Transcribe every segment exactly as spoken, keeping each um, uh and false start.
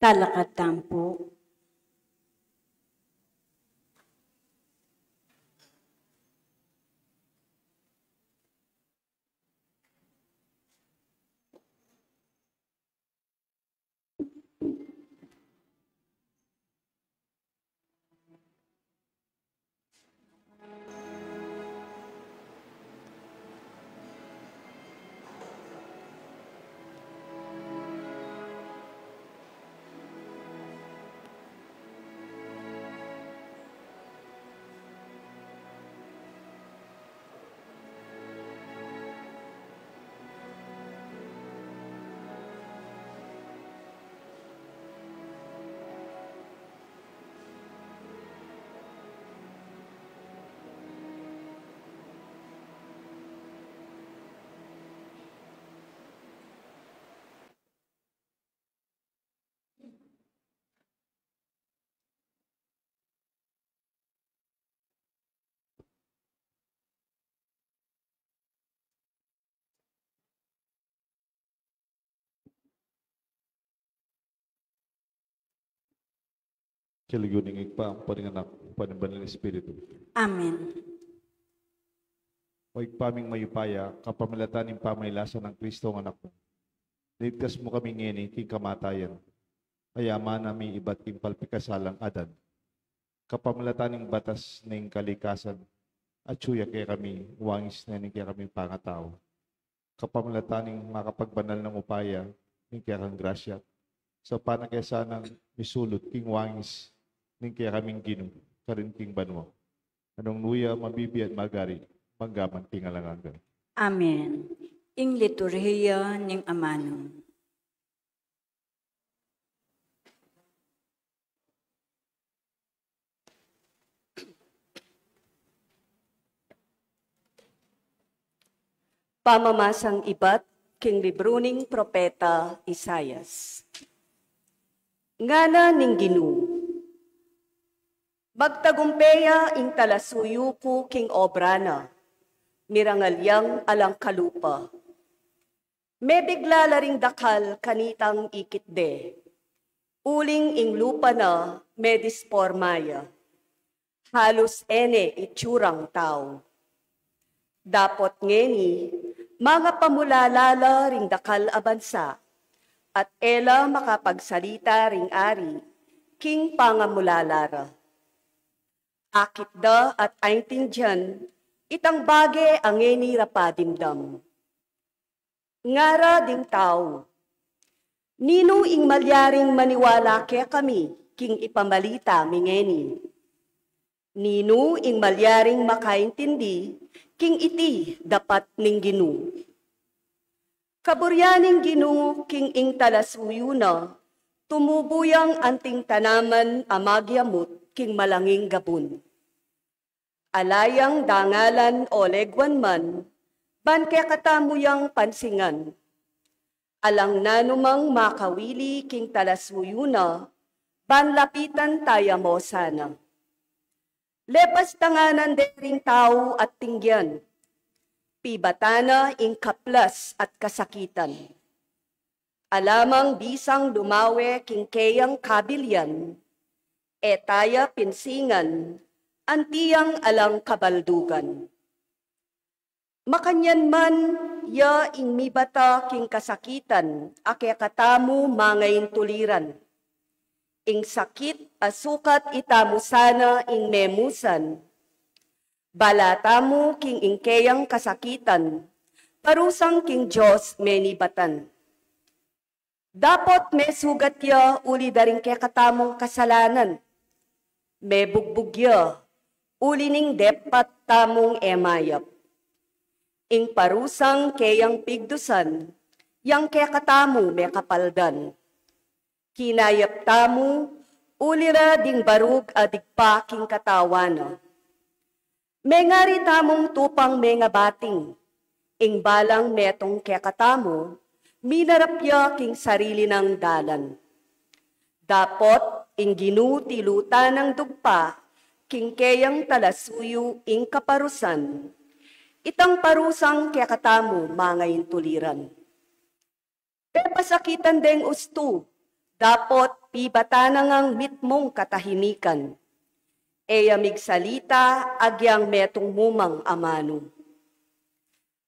Talakad tamu pu. King lagyu ning Ibpa, ampo ning Anak, ampo ning Banal a Espiritu. Amen. O Ibpa ming mayupaya, kapamilatan ning pamagkasakit nang Kristo a Anak mu, ligtas mu kami ngeni king kamatayan. Payaman na mi ibat king pepikasalang adan. Kapamilatan ning batas ning kalikasan, atyu ya kekami ing wangis na ning kekaming pangatau. Kapamilatan ning makapagbanal nang upaya ning kekang grasya, saupan na ke sanang misulut king wangis ning kekaming Ginu, karin king banua. Nung nuya mabibie at magari, mangga man king alang angga. Amen. Ing liturhiya ning amanu. Pamamasang ibat king libru ning propeta Isaias. Ngana ning Ginu, magtagumpe ya ing talasuyu ku king obra na, mirangal yang alang kalupa. Mebigla la ring dakal kanitang ikit de, uling ing lupa na medisporma ya. Halus e ne itsurang tau. Dapot ngeni, mangapamulala la ring dakal a bansa, at e la makapagsalita ring ari king pangamulala ra. Akit da at aintindian itang bage a ngeni ra padimdam. Ngara ding tau, ninu ing malyaring maniwala kekami king ipamalita mi ngeni? Ninu ing malyaring makaintindi king iti dapat ning Ginu? Kaburian ning Ginu king ing talasuyu na, tumubu yang anting tanaman a magyamut king malanging gabun. Ala yang dangalan o leguan man, ban kekatamu yang pansingan. Alang nanumang makawili king talasuyu na, ban lapitan taya mu sana. Lepas tanganan de ring tau at tinggian, pibatan na ing kaplas at kasakitan. Ala mang bisang lumawe king keyang kabilian, e taya pinsingan anti yang alang kabaldugan. Makanyan man ya ing mibata king kasakitan a kekatamu mangaintuliran. Ing sakit a sukat itamu sana ing memusan. Bala tamu king ing keyang kasakitan, parusang king Dios menibatan. Dapot mesugat ya uli da ring kekatamung kasalanan. Mebugbug ya uli ning depat tamung e mayap. Ing parusang keyang pigdusan, yang kekatamu mekapaldan. Kinayap tamu, uli ra ding barug a digpa king katawan na. Mengari tamung tupang mengabating, ing balang metung kekatamu, minarap ya king sarili nang dalan. Dapot ing Ginu tilutan nang dugpa king keyang talasuyu ing kaparusan, itang parusang kekatamu mangaintuliran. Pepasakitan deng ustu, dapot pibatan na ngang mitmung katahimikan. E ya migsalita agyang metung mu mang amanu.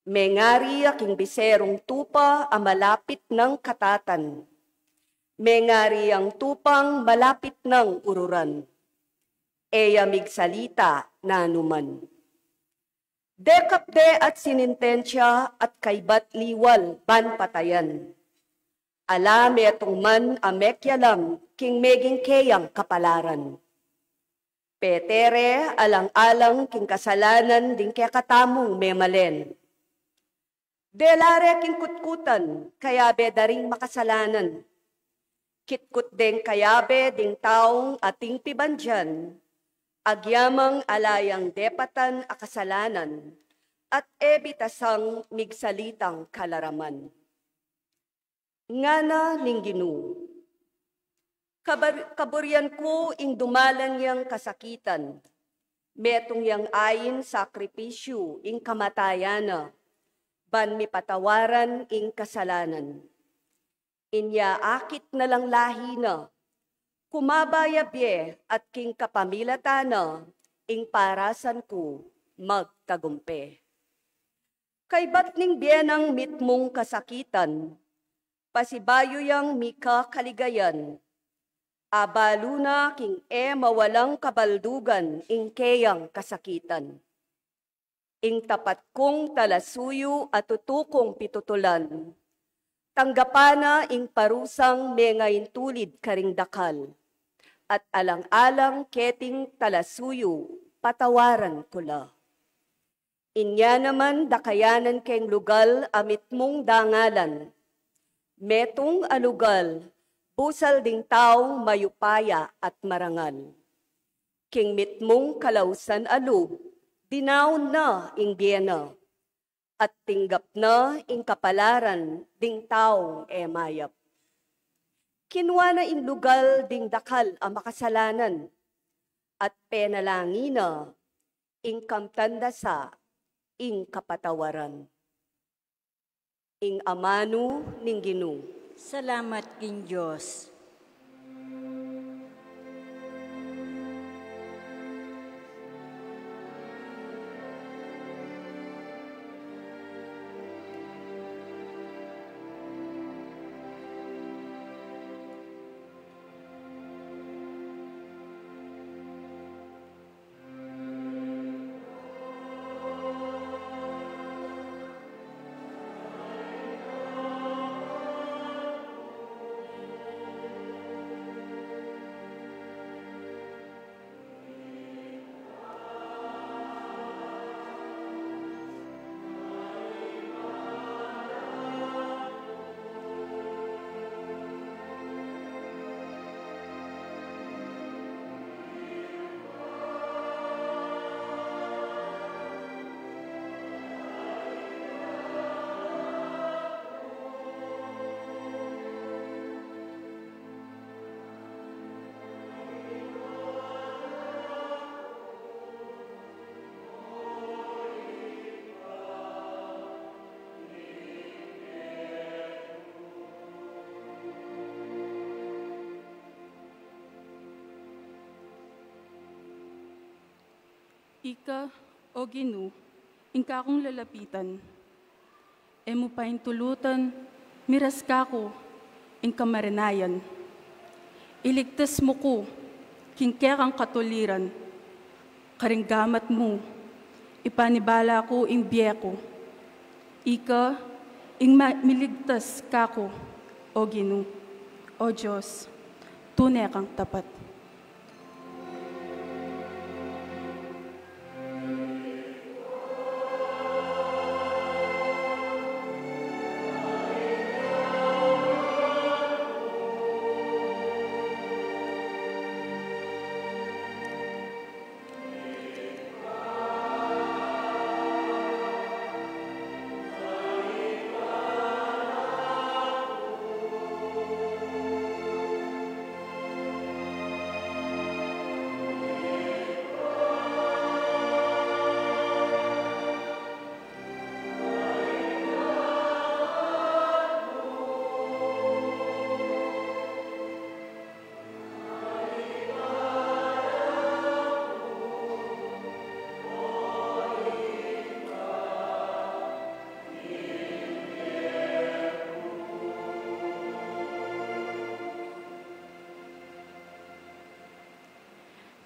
Mengari ya king biserung tupa a malapit nang katatan. Mengari yang tupang malapit nang ururan. E ya migsalita nanuman. Dekap de at sinintensya at kaybat liwal ban patayan. Ala metung man a mekialam king meging keyang kapalaran. Petere alang-alang king kasalanan ding kekatamung memalen. Dela re king kutkutan, kayabe da ring makasalanan. Kitkut deng kayabe ding taung ating pibandian, agyamang ala yang depatan a kasalanan, at e bitasang migsalitang kalaraman. Ngana ning Ginu. Kabar-, kaburian ku ing dumalan yang kasakitan, metung yang ain sakripisyu ing kamatayan na, ban mipatawaran ing kasalanan. Inya akit na lang lahi na, kumaba ya bie at king kapamilatan na, ing parasan ku magtagumpe. Kaybat ning bie nang mitmung kasakitan, pasibayu yang mika kaligayan, abalu na king e mawalang kabaldugan ing keyang kasakitan. Ing tapat kung talasuyu a tutu kung pitutulan, tanggapan na ing parusang mengaintulid karing dakal, at alang-alang keting talasuyu patawaran ku la. Inya naman dakayanan keng lugal a mitmung dangalan. Metung a lugal, busal ding taung mayupaya at marangal. King mitmung kalausan a lub, dinaun na ing bie na, at tinggap na ing kapalaran ding taung e mayap. Kinua na ing lugal ding dakal a makasalanan, at penalangin na ing kamtan da sa ing kapatawaran. Ing amanu ning Ginu. Salamat king Dios. Ika, O Ginu, ing kakung lalapitan. E mu paintulutan, miras kaku ing kamarinayan. Iligtas mu ku king kekang katuliran. Karing gamat mu, ipanibala ku ing bie ku. Ika ing ma-, miligtas kaku, O Ginu, O Dios, tune kang tapat.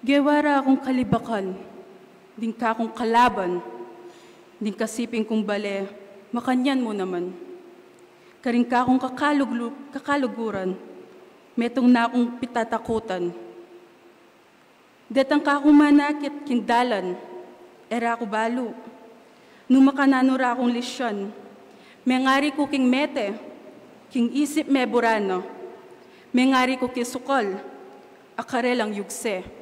Gewa ra kung kalibakan, ding kakung kalaban, ding kasiping kung bale, makanyan mu naman. Karing kakung kakaluglu-, kakaluguran, metung na kung pitatakutan. Detang kakung manakit king dalan, e ra ku balu. Nu makananu ra kung lisyan, mengari ku king mete, king isip me burana, mengari ku king sukal, a karelang yugse.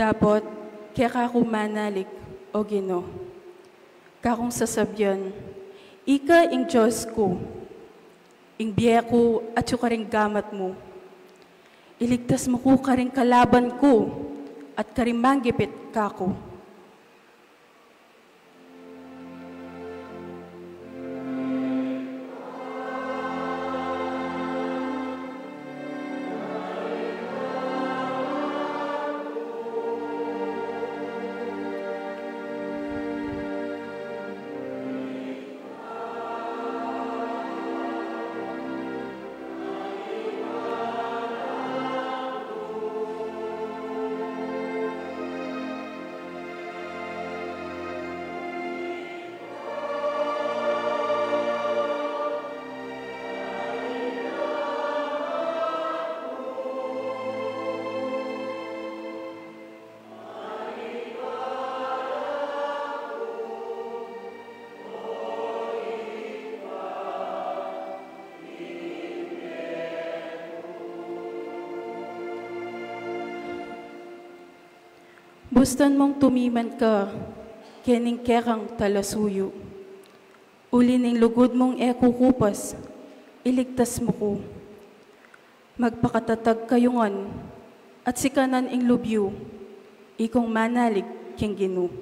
Dapot keka ku manalig, O Ginu, kakung sasabian, ika ing Dios ku, ing bie ku atiu karing gamat mu. Iligtas mu ku karing kalaban ku at karing manggipit kaku. Bustan mung tumiman ka kening kekang talasuyu. Uli ning lugud mung e kukupas, iligtas mu ku. Magpakatatag kayu ngan, at sikanan ing lub yu, ikung manalig king Ginu.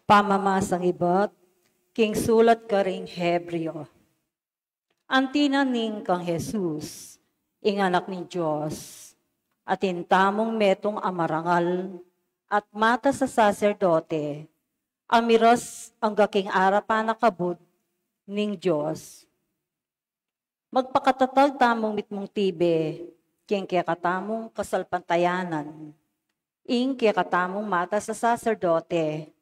Pamamasang ibat king sulat karing Hebreo. Anti na ning kang Jesus, ing Anak ning Dios, atin tamung metung a marangal at matas a saserdote, a miras angga king arapan a kabud ning Dios. Magpakatatag tamung mitmung tibe king kekatamung kasalpantayanan, ing kekatamung matas a saserdote,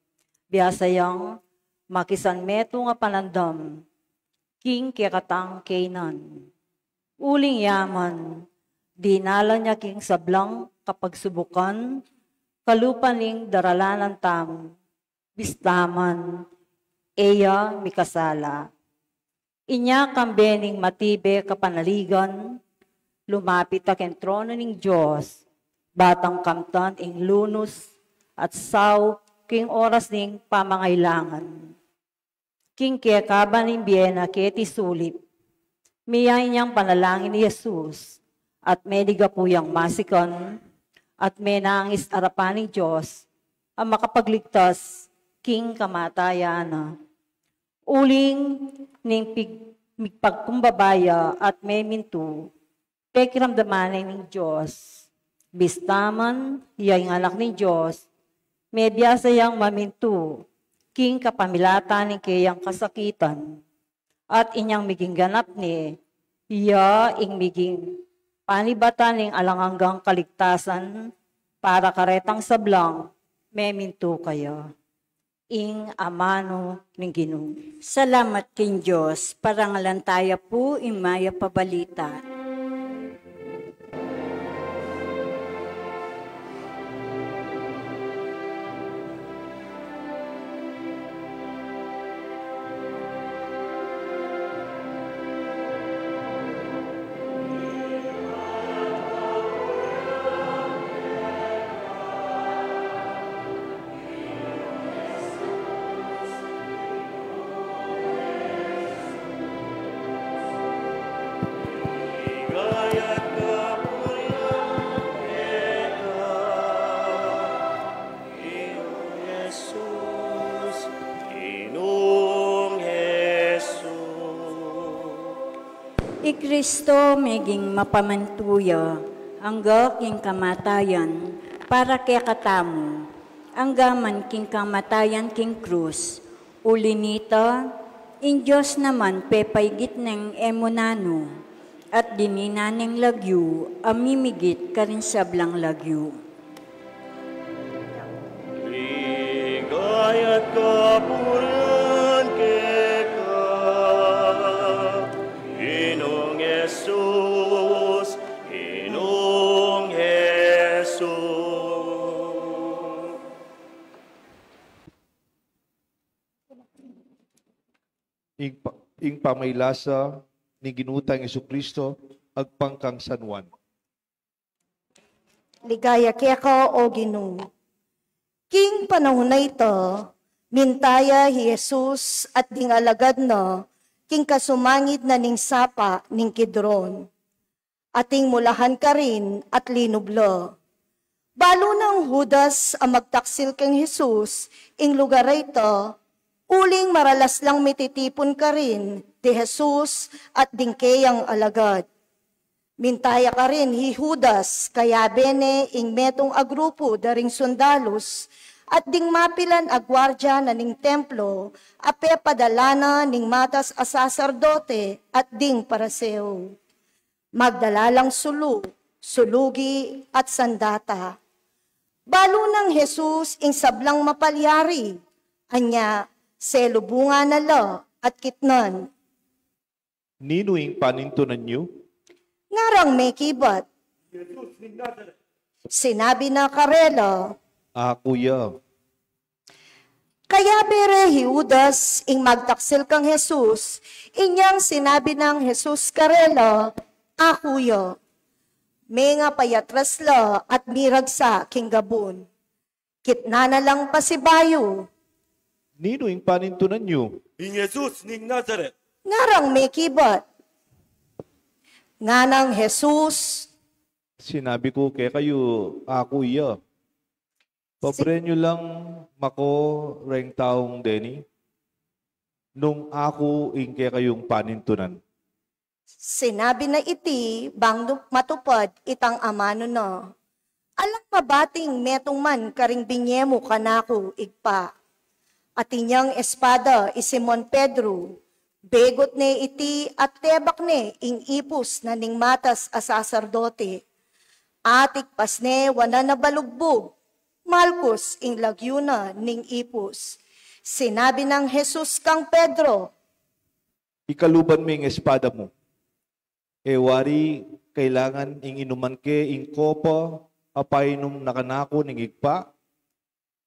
biasa yang makisan metung a panandam king kekatang kaynan. Uling ya man, dinalan ya king sablang kapagsubukan, kalupa ning daralanan tamu, bista man e ya mikasala. Inya kambe ning matibe kapanaligan, lumapit ya king trono ning Dios, Batang kamtan ing lunus at saup king oras ning pamangailangan. King kekaban ning bie na keti sulip, miyayang panalangin i Jesus, at meligapu yang masikan, at menangis arapan ning Dios, a makapagligtas king kamatayan na. Uling ning pig-, migpagkumbaba ya at memintu, pekiramdaman ne ning Dios. Bista man ya ing Anak ning Dios, mebiasa yang mamintu king kapamilatan ning keyang kasakitan. At inyang miging ganap ne, ya ing miging panibatan ning alang anggang kaligtasan para karetang sablang memintu kaya. Ing amanu ning Ginu. Salamat king Dios. Parangalan taya pu ing mayap a balita. I Kristo meging mapamantu ya angga king kamatayan para kekatamu, angga man king kamatayan king krus. Uli nita, ing Dios naman pepaigit neng e mu nanu, at dininan neng lagyu a mimigit karing sablang lagyu. Ligaya't kapurian keka, Ginung Jesus, Ginung Jesus. Ing pa-, ing pamailasa ning Ginu tang Jesucristo agpang kang San Juan. Ligaya keka, O Ginu. King panaun a ita, minta ya hi Jesus at ding alagad na king kasumangid na ning sapa ning Kidron. Ating mulahan karin at linub la. Balu nang Judas a magtaksil kang Jesus ing lugar a ita, uling maralas lang mititipun karin di Jesus at ding keyang alagad. Minta ya karin hi Judas, kayabe ne ing metung a grupu da ring sundalus at ding mapilan a guardia na ning templo a pepadala na ning matas a saserdote at ding Pariseo. Magdala lang sulu, sulugi, at sandata. Balu nang Jesus ing sablang mapalyari, anya selubungan na la at kitnan. Ninu ing panintunan yu? Ngarang mekibat. Sinabi na karela, Aku ya. Kayabe re hi Judas ing magtaksil kang Jesus, inyang sinabi nang Jesus karela, Aku ya. Menga payatras la at miragsa king gabun. Kitnan na lang pasibayu. Ninu ing panintunan yu? Ing Jesus ning Nazaret. Ngarang mekibat. Nganang Jesus, Sinabi ku kekayu, aku iya. Paburen yu lang mako reng taung deni, nung aku ing kekayung panintunan. Sinabi na iti bang du-, matupad itang amanu na, Alang mabating metung man karing binye mu kanaku, Ibpa. Atin yang espada i Simon Pedro, begut ne iti at tebak ne ing ipus na ning matas a saserdote. Atikpas ne wanan a balugbug, malkus ing lagyu na ning ipus. Sinabi nang Jesus kang Pedro, Ikaluban me ing espada mu. E wari kailangan ing inuman ke ing kopa a painum na kanaku ning Ibpa?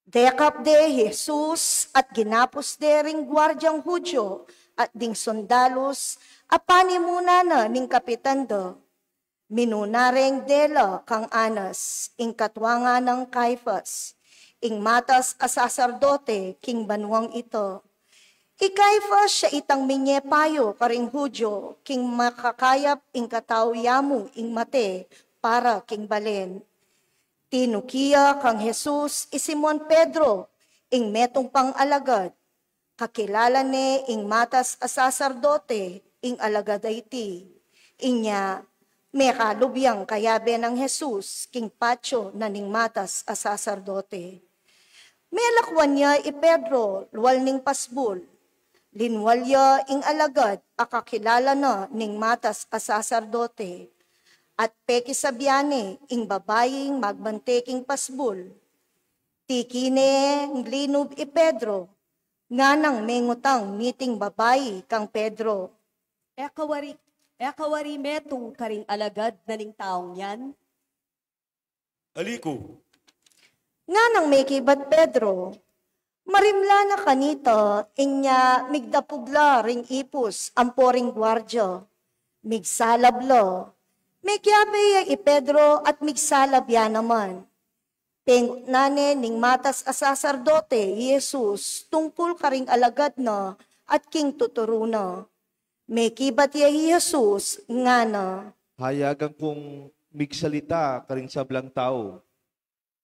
Dekap de hi Jesus at ginapus de ring guardiang Judio at ding sundalus a panimuna na ning kapitan da. Minuna reng dela kang Anas, ing katua nang Caifas, ing matas a saserdote king banuang ita. I Caifas ya itang minye payu karing Judio king makakayap ing katau yamu ing mate para king balen. Tinuki ya kang Jesus i Simon Pedro, ing metung pang alagad. Kakilala ne ing matas a saserdote ing alagad a iti. Inya, mekalub yang kayabe nang Jesus king patio na ning matas a saserdote. Melakwan ya i Pedro lual ning pasbul. Linwal ya ing alagad a kakilala na ning matas a saserdote, at pekisabian ne ing babaing magbante king pasbul. Tiki neng linub i Pedro, nganang mengutang niting babai kang Pedro, "E ka wari, e ka wari metung karing alagad na ning taung yan?" "Ali ku," nganang mekibat Pedro. Marimla na kanita, inya migdapug la ring ipus ampo ring guardia. Migsalab la. Mekiabe ya i Pedro at migsalab ya naman. Pengutnan ne ning matas a saserdote i Jesus tungkul karing alagad na at king tuturu na. Mekibat ya i Jesus, ngana, "Hayagan kung migsalita karing sablang tau.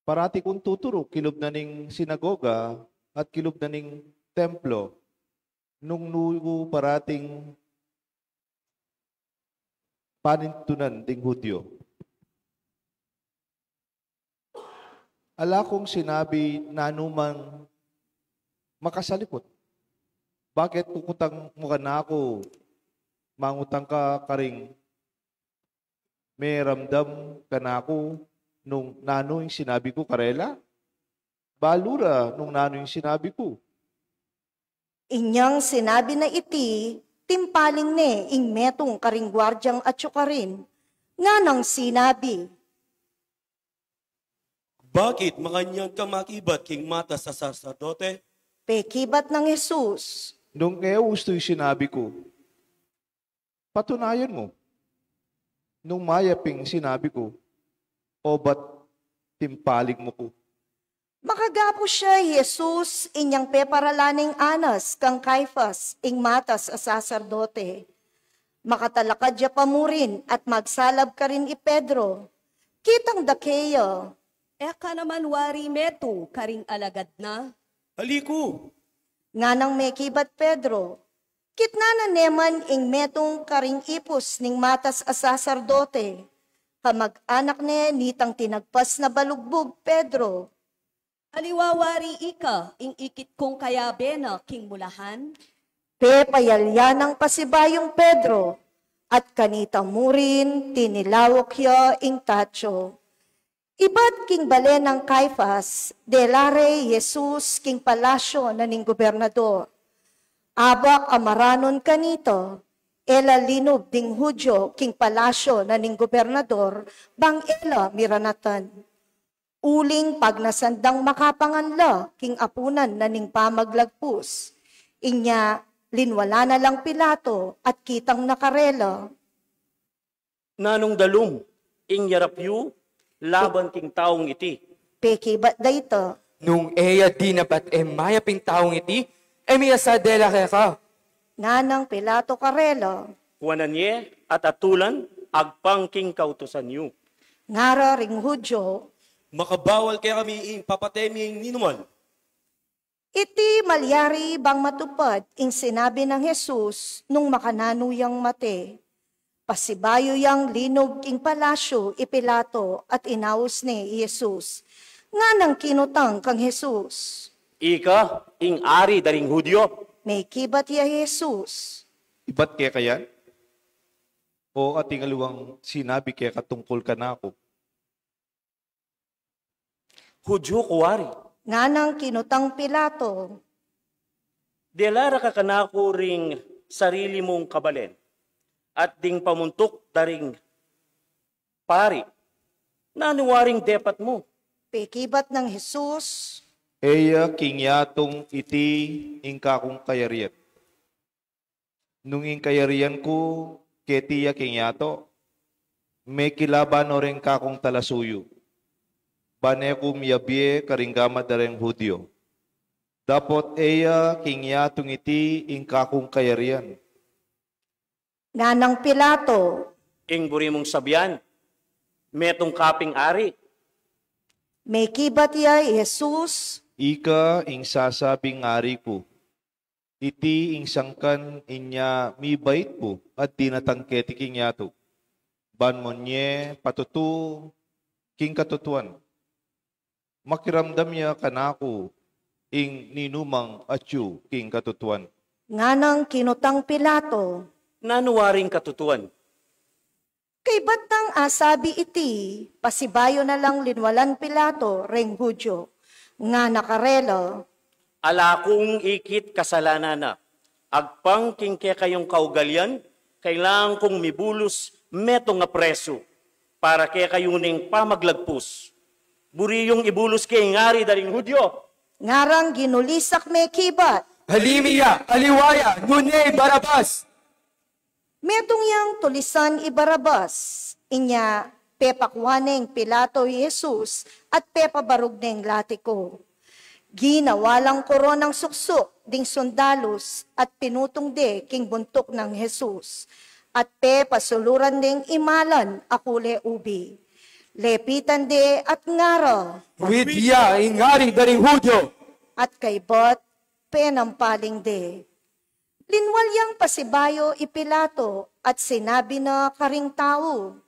Parati kung tuturu kilub na ning sinagoga at kilub na ning templo, nung nu ku parating panintunan ding Judio. Ala kung sinabi nanu mang makasaliput. Bakit kukutang mu kanaku, mangutang ka karing meramdam kanaku nung nanu ing sinabi ku karela? Balu ra nung nanu ing sinabi ku." Inyang sinabi na iti, timpaling ne ing metung karing guardiang atyu karin, nganang sinabi, "Bakit makanyan ka makibat king matas a saserdote?" Pekibat nang Jesus, "Nung e ustu ing sinabi ku, patunayan mu nung mayap ing sinabi ku, o ba't timpaling mu ku?" Makagapus ya i Jesus, inyang peparalan neng Anas kang Caifas ing matas a saserdote. Makatalakad ya pamurin at magsalab karin i Pedro. Kitang da keya, "E ka naman wari metung karing alagad na?" "Ali ku," nganang mekibat Pedro. Kitnan na ne man ing metung karing ipus ning matas a saserdote. Kamag-anak ne nitang tinagpas na balugbug Pedro. "Aliwa wari ika ing ikit kung kayabe na king mulahan?" Pepayalya nang pasibayung Pedro, at kanita murin tinilawak ya ing tatyo. Ibat king balen nang Caifas, dela re i Jesus king palasyo na ning gobernador. Abak a maranun kanita, e la linub ding Judio king palasyo na ning gobernador, bang e la miranatan. Uling pagnasan dang makapangan la king apunan na ning pamaglagpus. Inya, linwala na lang Pilato at kitang na karela. "Nanung dalum ing yarap yu laban king taung iti?" Pekibat da ita, "Nung e ya dinapat e mayap ing taung iti, e mi ya sa dela keka," nganang Pilato karela. "Kuanan ye at atulan agpang king kautusan yu," ngara ring Judio. "Makabawal kekami ing papate mi ninuman." Iti malyari bang matupad ing sinabi nang Jesus nung makananu yang mate. Pasibayu yang linub king palasyo i Pilato at inaus ne i Jesus. Nganang kinutang kang Jesus, "Ika ing ari da ring Judio?" Mekibat ya i Jesus, "Ibat keka yan? O ating aliwang sinabi keka tungkul kanaku?" "Judio ku wari," nganang kinutang Pilato. "Dela ra ka kanaku ring sarili mung kabalen at ding pamuntuk da ring pari. Nanu waring depat mu?" Pekibat nang Jesus, "E ya king yatung iti ing kakung kayarian. Nung ing kayarian ku keti ya king yato, Mekilaban no reng kakung talasuyu, ban e ku miyabie karing gamat da reng Judio. Dapot e ya king yatung iti ing kakung kayarian. Nganang Pilato, Ing buri mung sabian, metung ka ping ari? Mekibat ya i Jesus, Ika ing sasabing ari ku. Iti ing sangkan inya mibait ku at dinatang keti king yatu, ban mu nye patutu king katutuan. Makiramdam ya kanaku ing ninumang atyu king katutuan. Nganang kinutang Pilato, Nanu waring katutuan? Kaybat nang asabi iti, pasibayu na lang linwalan Pilato reng Judio, ngana karela, Ala kung ikit kasalanan na. Agpang king kekayung kaugalian, kailangan kung mibulus metung a presu para kekayu ning pamaglagpus. Buri yung ibulus ke ing ari da ring Judio? Ngarang ginulisak mekibat, Alimi ya, aliwa ya, nune i Barabas. Metung yang tulisan i Barabas. Inya pepakua neng Pilato i Jesus at pepabarug neng latiku. Ginawa lang koronang suksuk ding sundalus at pinutung de king buntuk nang Jesus, at pepasuluran deng imalan a kule ubi. Lepitan de at ngara, Wid ya ing ari da ring Judio! At kaybat penampaling de. Linwal yang pasibayu i Pilato at sinabi na karing tau,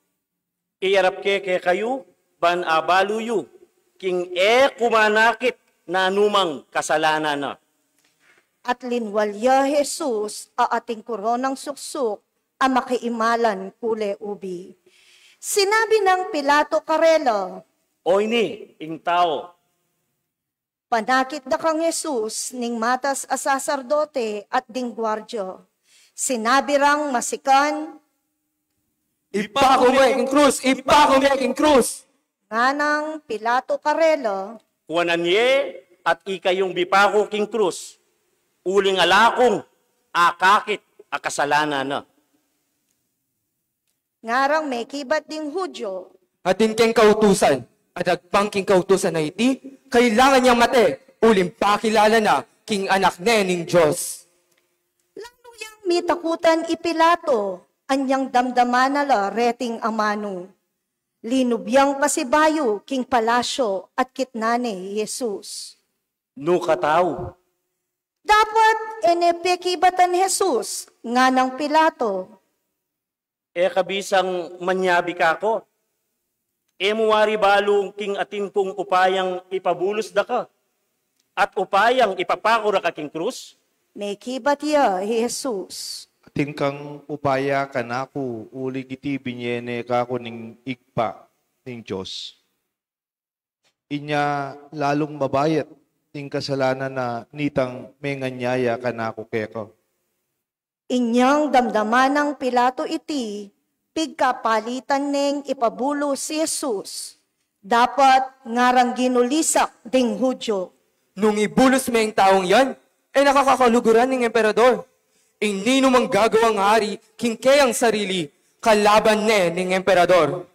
Iyarap ke kekayu ban abalu yu king e ku manakit nanumang kasalanan na. At linwal ya Jesus a ating koronang suksuk a makiimalan kule ubi. Sinabi nang Pilato karela, Oyni ing tau. Panakit da kang Jesus ning matas a saserdote at ding guardia. Sinabi rang masikan, Ipaku me king krus! Ipaku me king krus! Nganang Pilato karela, Kuanan ye at ikayung bipaku king krus, uling ala kung akakit a kasalanan na. Ngarang mekibat ding Judio, Atin keng kautusan, at agpang king kautusan a iti, kailangan yang mate, uling pakilala na king Anak ne ning Dios. Lalu yang mitakutan i Pilato, anyang damdaman na la reting amanu. Linub yang pasibayu king palasyo at kitnan ne i Jesus. Nuka tau? Dapot e ne pekibatan Jesus, nganang Pilato, E ka bisang manyabi kako? E mu wari balu king atin kung upayang ipabulus da ka, at upayang ipapaku da ka king krus? Mekibat ya i Jesus, Atin kang upaya kanaku, uling iti binye ne kaku ning Ibpa ning Dios. Inya lalung mabayat ing kasalanan na nitang menganyaya kanaku keka. Inyang damdaman nang Pilato iti, pigkapalitan neng ipabulus i Jesus. Dapot ngarang ginulisak ding Judio, Nung ibulus me ing taung yan, e na ka kakaluguran ning emperador. Ing ninumang gagawang ari king keyang sarili, kalaban ne ning emperador.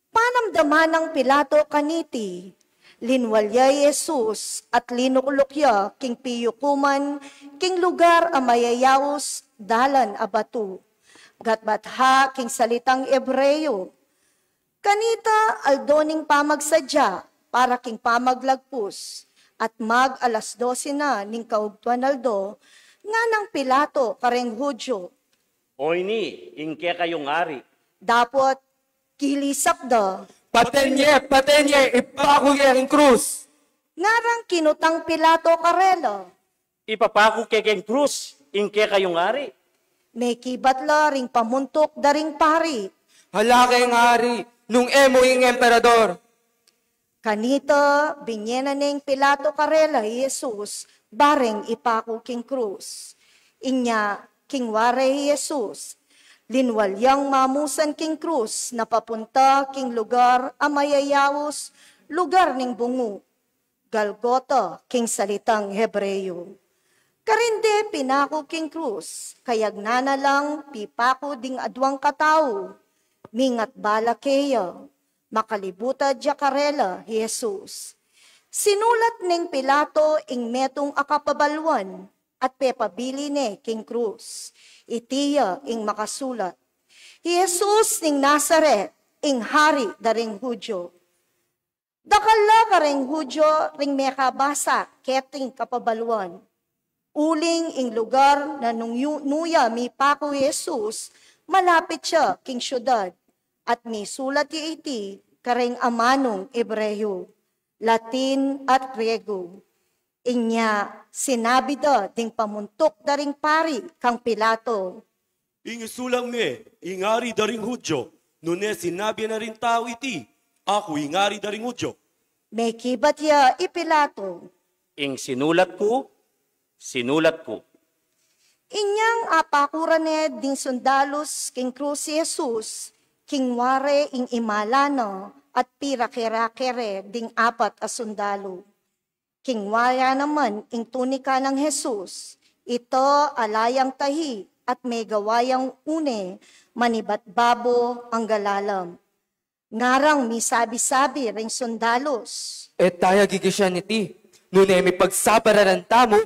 Panamdaman nang Pilato kaniti, linwal ya i Jesus at linukluk ya king piyukuman king lugar a mayayaus dalan a batu. Gatbat ha king salitang Hebreo, Kanita aldo ning pamagsadya para king pamaglagpus, at mag alas dose na ning kaugtuan aldo, nganang Pilato kareng Judio, Oyni ing kekayung ari. Dapot kilisak da, Paten ye! Paten ye! Ipaku ye king krus! Ngarang kinutang Pilato karela, Ipapaku ke king krus ing kekayung ari? Mekibat la ring pamuntuk da ring pari, Ala keng ari nung e mu ing emperador. Kanita binye na neng Pilato karela i Jesus bareng ipaku king krus. Inya king ware i Jesus, linwal yang mamusan king krus na papunta king lugar a mayayaus, lugar ning bungu, Galgota king salitang Hebreo. Karin de pinaku king krus, kayagnan na lang pipaku ding aduang katau, Mingat bala keya, makalibutad ya karela i Jesus. Sinulat neng Pilato ing metung a kapabaluan at pepabili ne king krus. Iti ya ing makasulat: "I Jesus ning Nazaret, ing Hari da ring Judio." Dakal la kareng Judio ring mekabasa keting kapabaluan. Uling ing lugar na nung yu-, nuya mipaku i Jesus, malapit ya king siudad, at misulat ya iti kareng amanung Hebreo, Latin at Griego. Inya sinabi da ding pamuntuk da ring pari kang Pilato, "Ing isulat me, 'Ing Hari da ring Judio,' nune sinabi na ring tau iti, 'Aku ing Hari da ring Judio'?" Mekibat ya i Pilato, "Ing sinulat ku, sinulat ku." Inyang apaku ra ne ding sundalus king krus i Jesus, kingwa re ing imala na at pirake-rake re ding apat a sundalu. Kingwa ya naman ing tunika nang Jesus, ita ala yang tahi at megawa yang une manibat babo angga lalam. Ngarang misabi-sabi ring sundalus, "E taya gigisian iti, nune mipagsapalaran tamu,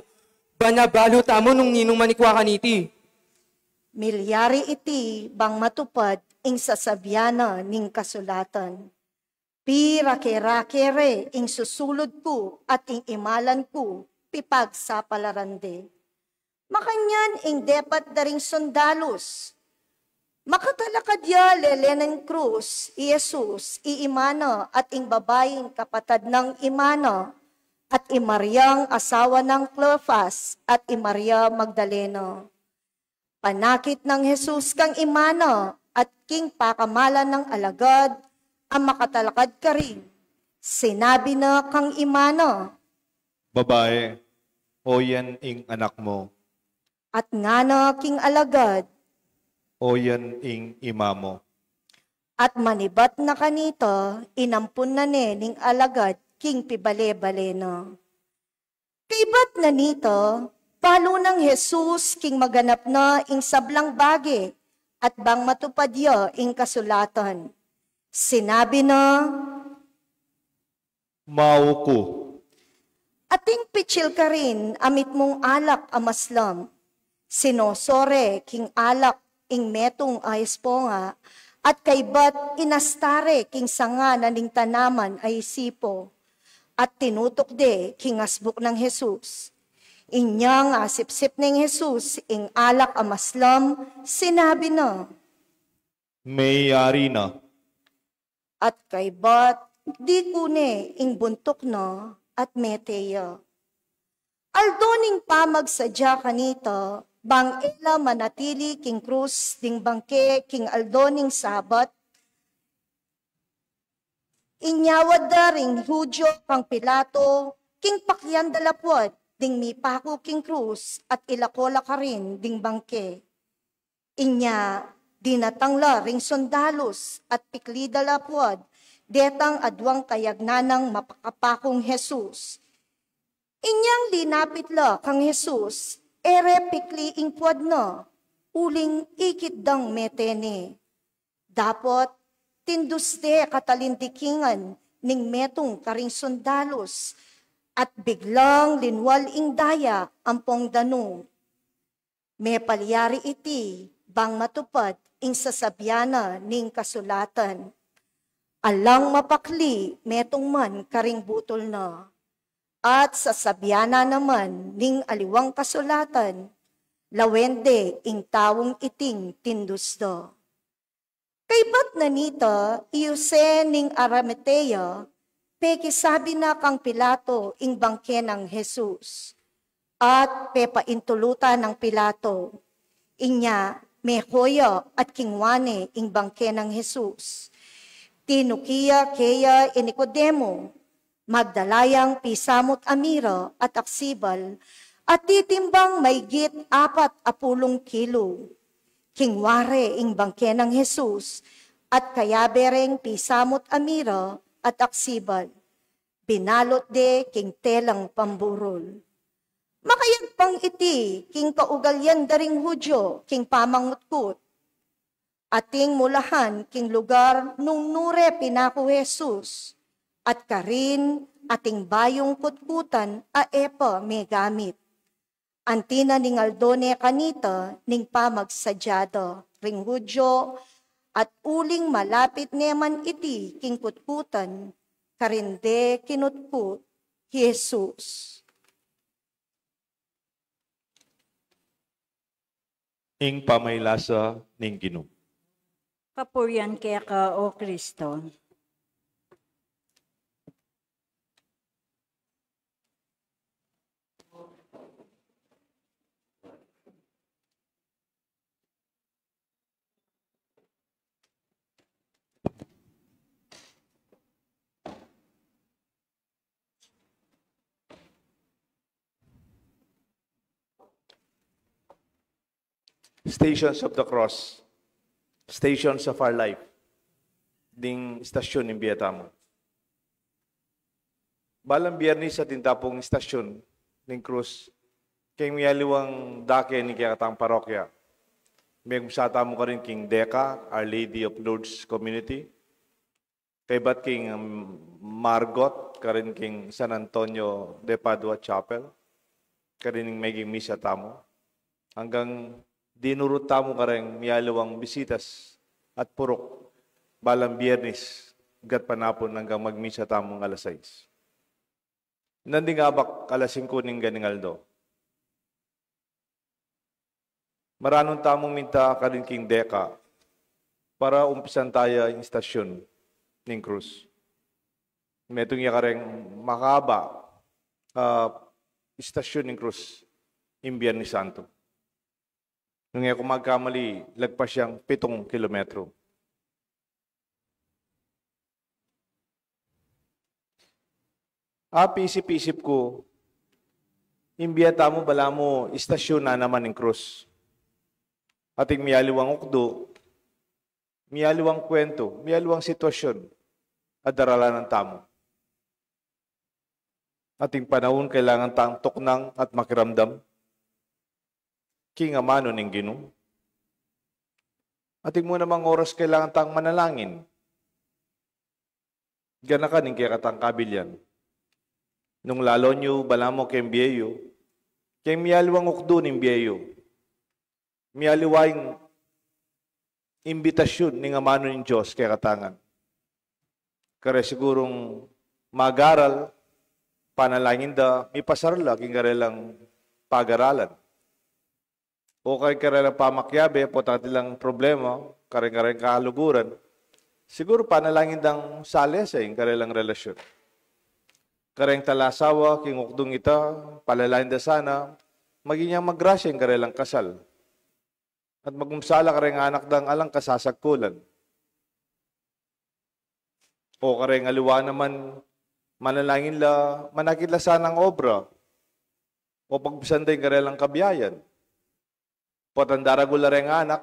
ban abalu tamu nung ninung manikwa kaniti." Milyari iti bang matupad ing sasabian na ning kasulatan, "Pirake-rake re ing susulud ku at ing imalan ku pipagsapalaran de." Makanyan ing depat da ring sundalus. Makatalakad ya lele ning krus i Jesus, i ima na at ing babaing kapatad nang ima na, at i Mariang asawa nang Cleofas, at i Maria Magdalena. Panakit nang Jesus kang ima na at king pakamalan nang alagad a makatalakad karin, sinabi na kang ima na, "Babae, oyan ing anak mu." At ngana king alagad, "Oyan ing ima mu." At manibat na kanita, inampun na ne ning alagad king pibale-bale na. Kaybat na nita, balu nang Jesus king maganap na ing sablang bage, at bang matupad ya ing kasulatan. Sinabi na, "Mau ku." Ating pitsil karin a mitmung alak a maslam. Sinoso re king alak ing metung a esponga, at kaybat inasta re king sanga na ning tanaman a isipo, at tinutuk de king asbuk nang Jesus. Inyang asipsip neng Jesus ing alak a maslam, sinabi na, "Meyari na." At kaybat diku ne ing buntuk na at mete ya. Aldo ning pamagsadya kanita, bang e la manatili king krus ding bangke king aldo ning Sabat, inyawad da ring Judio kang Pilato king pakyan da lapud ding mipaku king krus at ilako la karin ding bangke. Inya dinatang la ring sundalus at pikli da lapud detang aduang kayagnan nang mapakapakung Jesus. Inyang linapit la kang Jesus, e re pikli ing puad na, uling ikit dang mete ne. Dapot tindus de katalindikingan ning metung karing sundalus, at biglang linwal ing daya ampong danum. Mepalyari iti bang matupad ing sasabian na ning kasulatan, "Alang mapakli metung man karing butul na." At sasabian na naman ning aliwang kasulatan, "Lawen de ing taung iting tindus da." Kaybat na nita, i Jose ning Arimatea, pekisabi na kang Pilato ing bangke nang Jesus, at pepaintulutan nang Pilato. Inya meko ya at kingwa ne ing bangke nang Jesus. Tinuki ya keya i Nicodemo, magdala yang pisamut a mira at aksibal, a titimbang maygit apat a pulung kilu. Kingwa re ing bangke nang Jesus, at kayabe reng pisamut a mira at aksibal, binalut de king telang pamburul. Makayagpang iti king kaugalian da ring Judio king pamangutkut. Ating mulahan king lugar nung nure pinaku Jesus, at karin ating bayung kutkutan a e pa megamit. Anti na ning aldo ne kanita ning pamagsadyada ring Hudyo, at uling malapit ne man iti king kutkutan, karin de kinutkut Jesus. Ing pamaylasa ning Ginu. Kapurian keka, O Kristo. Stations of the Cross, Stations of Our Life. Ding istasyon ning bie tamu. Balang Biyernes atin ta pung istasyon ning krus, king mialiwang dake ning kekatang parokya. Megumsa tamu karin king DECA, Our Lady of Lourdes Community. Kaybat king, um, Margot, karin king San Antonio de Padua Chapel, karin ing meging misa tamu. Anggang dinurut tamu kareng mialiwang bisitas at puruk, balang Biyernes, gatpanapun anggang magmisa tamung alas sais. Nanding abak alas singku ning ganing aldo. Maranun tamung minta karin king DECA para umpisan taya ing istasyon ning krus. Metung ya kareng makaba, ah, istasyon ning krus ing Biyernes Santo. Nung e ku magkamali, lagpas yang pitung kilometro. Apisip-isip ku, ing bie tamu balamu istasyon na naman ing krus. Ating mialiwang ukdu, mialiwang kwentu, mialiwang sitwasyon a daralanan tamu. Ating panaun kailangan tang tuknang at makiramdam king amanu ning Ginu. Ating mu namang oras kailangan tang manalangin. Ganakan ing kekatang kabilian. Nung lalon yu balamu keng bie yu, keng mialiwang ukdu ning bie yu, mialiwa ing imbitasyon ning amanu ning Dios kekatang ngan. Kare sigurung mag-aral, panalangin da, mipasar la king karelang pag-aralan. O keng karelang pamakiabe, potang atin lang problema, kareng-kareng kaluguran, siguru panalangin dang salese ing karelang relasyon. Kareng talasawa king ukdung ita, panalangin da sana maging yang magrasya ing karelang kasal. At magumsala kareng anak dang alang kasasagkulan. O kareng aliwa naman, manalangin la, manakit la sanang obra o pagbisan da ing karelang kabiayan. Potang daragul la reng anak,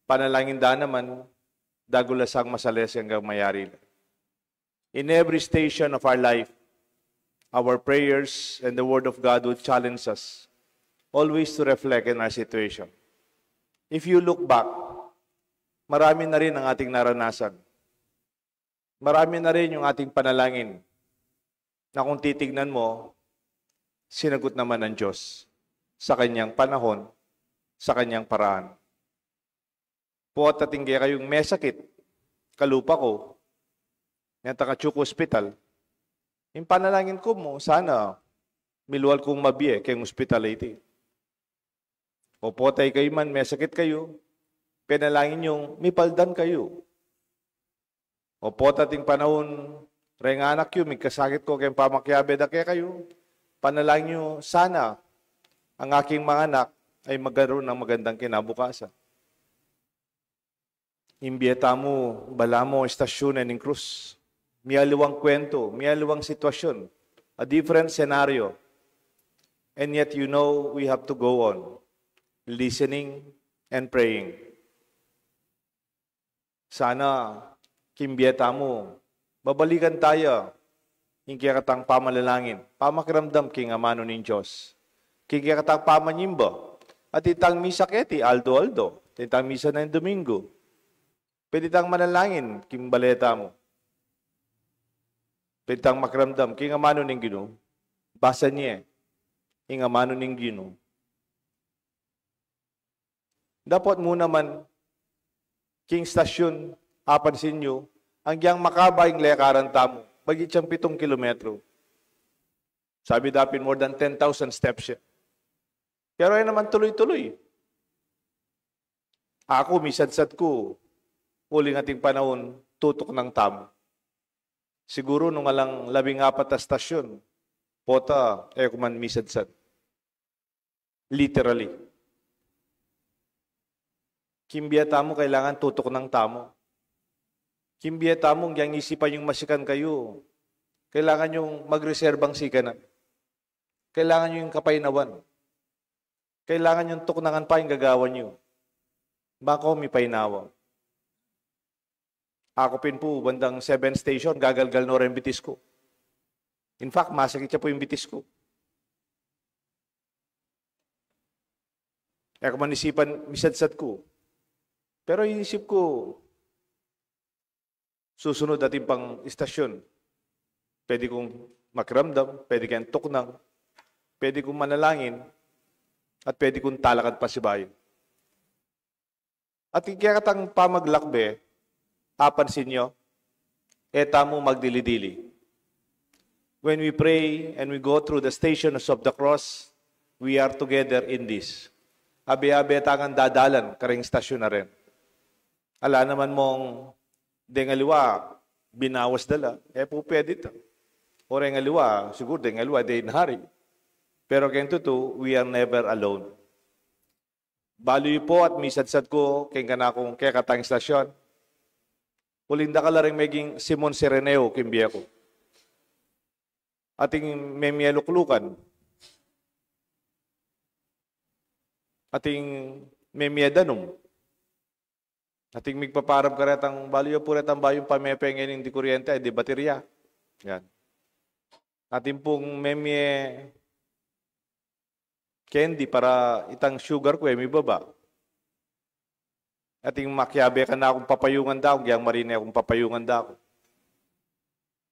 panalangin da naman, dagul la sang masalese anggang mayari la. In every station of our life, our prayers and the Word of God would challenge us always to reflect in our situation. If you look back, marami na rin ang ating naranasan. Marami na rin yung ating panalangin na kung titignan mo, sinagot naman ng Diyos sa kanyang panahon, sa kanyang paraan. Pota atin kekayung mesakit, kalupa ku, neta katsu ku ospital. Ing panalangin ku mu, sana milual kung mabie keng ospital iti. O pota ikayu man mesakit kayu, panalangin yung mipaldan kayu. O pota atin panaun, reng anak yu, migkasakit ku keng pamakiabe da kekayu, panalangin yu sana ang aking mga anak ay magkaroon ng magandang kinabukasan. Ing bie tamu, balamu, estasyun ning krus. Mialiwang kwentu, mialiwang sitwasyon, a different scenario. And yet, you know, we have to go on listening and praying. Sana, king bie tamu, babalikan taya ing kekatang pamanalangin, pamakiramdam king amanu ning Dios, king kekatang pamanyimba, at itang misa keti aldo-aldo, itang misa ning Domingo, Pwede tang manalangin king bale tamu. Pwede tang makiramdam king amanu ning Ginu. Basa ne ing amanu ning Ginu. Dapot mu naman king stasyon, apansin yu, agyang makaba ing lekaran tamu, magit yang pitung kilometro. Sabi da pin more than ten thousand steps ya. Pero e naman tuloy-tuloy. Aku, misadsad ku, uling ating panaun, tutuknang tamu. Siguru nung alang labing apat a stasyon, pota, e ku man misadsad. Literally. King bie tamu, kailangan tutuknang tamu. King bie tamu, agyang isipan yung masikan kayu, kailangan yung magreserbang sikanan. Kailangan yung kapaynawan. Kailangan yung tuknangan pa yung gagawan yu. Bako mi paynawa. Aku pin pu, bandang seven station, gagalgal no reng bitis ku. In fact, masakit ya pu ing bitis ku. E ku man isipan, misadsad ku. Pero inisip ku, susunod atin pang istasyon. Pwede kung makiramdam, pwede keng tuknang, pwede kung manalangin, at pwede kung talakad pasibayu. At ing kekatang pamaglakbe, apansin yu, e tamu magdili-dili. When we pray and we go through the stations of the cross, we are together in this. Abe-abe tang dadalan karing stasyon na rin. Ala naman mung deng aliwa, binawas da la. E pu pwede ita. O reng aliwa, siguru deng aliwa, de in a hurry. Pero keng tutu, we are never alone. Balu yu pu at misadsad ku keng kanakung kekatang istasyon. Uling dakal la ring meging Simon Cireneo king bie ku. Ating memie luklukan. Ating memie danum. Ating migpaparab karetang balu yu pu retang bayung pamepe ngening di kuryente, ay di baterya. Yan. Ating pung memie candy para itang sugar ku e mibaba. Ating makiabe kanakung papayungan da ku, agyang marine kung papayungan da ku.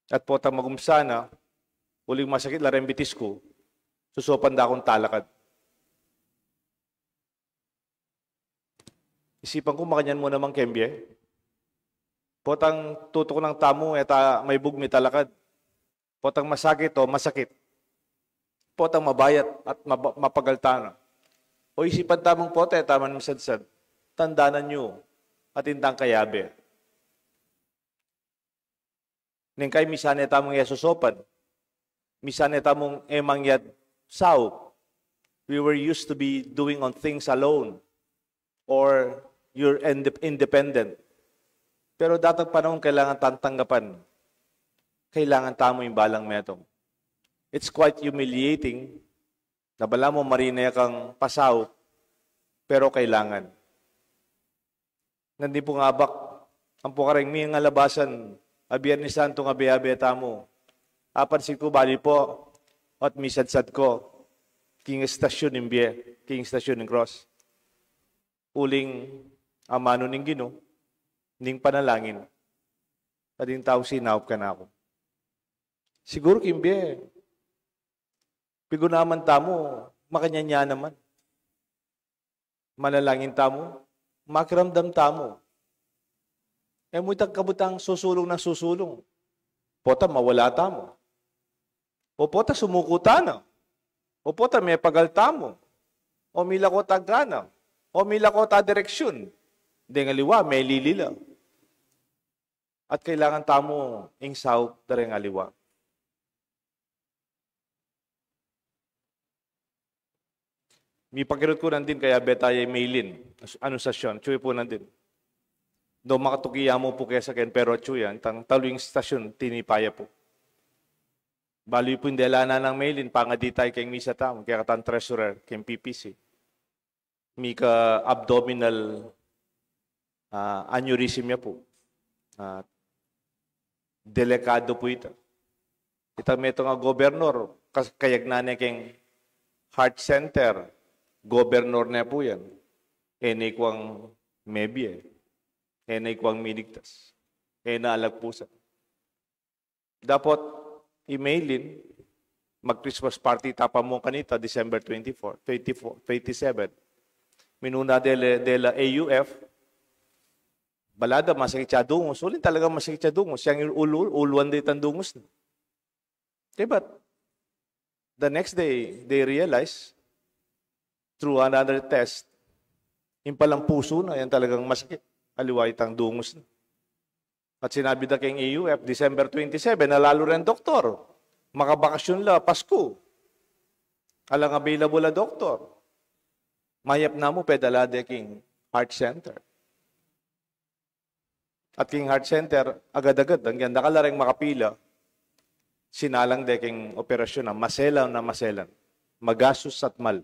At potang magumsa na, uling masakit la reng bitis ku, susopan da kung talakad. Isipan ku, makanyan mu naman keng bie. Potang tutuknang tamu, e ta maibug mitalakad. Potang masakit o masakit. Potang mabayat at maba-, mapagal tana. O isipan tamung pota, e ta man misadsad. Tandanan yu, atin tang kayabe. Neng kai misan e tamung e susopan. Misan e tamung e mangyad saup. We were used to be doing on things alone or you're inde-, independent. Pero datang panaun kailangan tang tanggapan. Kailangan tamu ing balang metung. It's quite humiliating na balamu marine kang pasaup, pero kailangan. Nandin pung abak, ampo kareng mingalabasan a Biernes Santung abe-abe tamu. Apansin ku bali pu, at misadsad ku, king istasyon ning bie, king istasyon ning krus. Uling amanu ning Ginu, ning panalangin, at ing tau sinaup kanaku. Siguru king bie, pigunaman tamu, makanyan ya naman. Manalangin tamu, makiramdam tamu. E mu itang kabutang susulung nang susulung. Pota mawala tamu. O pota sumuku tana. O pota mepagal tamu. O milako ta gana. O milako ta direksyun. Deng aliwa, melili la. At kailangan tamu ing saup da reng aliwa. Mipakirut ku nandin kaya beta ya mail-in, anun stasyon, atsu ya pu nandin. Do makatuki ya mu pu kesa ken, pero atsu ya, itang talu ing stasyon, tinipa ya pu. Balu yu pu ing dela na nang mail-in, pangadi tamu keng misa tamu, keng kekatang treasurer, keng P P C. Mika abdominal, ah, aneurysm ya pu. Ah, delikadu pu ita. Itang metung a gobernor, kas-, kayagnan ne keng heart center, gobernor ne pu yan. E ne kuang mebie. E na ikuang miligtas. E na alagpusan. Dapot, i Maylin, mag-Christmas party ta pa mu kanita, December twenty-four, twenty-four, twenty-seven. Minuna de la, de la A U F, bala da masakit ya dungus, uling talagang masakit ya dungus, yang ulu-, uluan de itang dungus na. Okay, but the next day, they realize, through another test, ing palang pusu na, yang talagang masakit, aliwa itang dungus na. At sinabi da keng A U F, December twenty-seven, alalu reng doktor. Makabakasyon la, Pasku. Alang available a doktor. Mayap na mu, pedala de king heart center. At king heart center, agad-agad, anggang dakal la reng makapila, sinalang de king operasyon na maselan na maselan. Magastus at mal.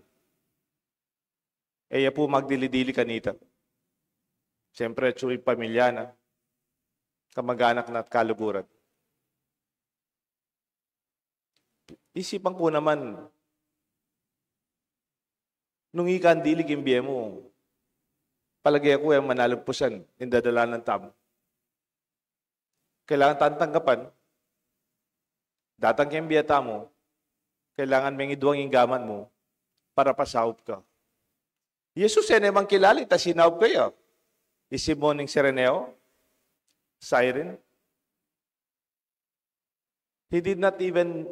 E ya pu magdili-dili kanita. Siyempre, atsu ing pamilya na, kamag-anak na at kaluguran. Isipan ku naman, nung ika ing dili king bie mu, palage ku e manalagpusan ing dadalanan tamu. Kailangan tang tanggapan, datang keng bie tamu, kailangan meng idwang ing gamat mu para pasaup ka. I Jesus e ne mang kilala ita sinaup kaya. I Simon ing Cireneo, Cyrene, he did not even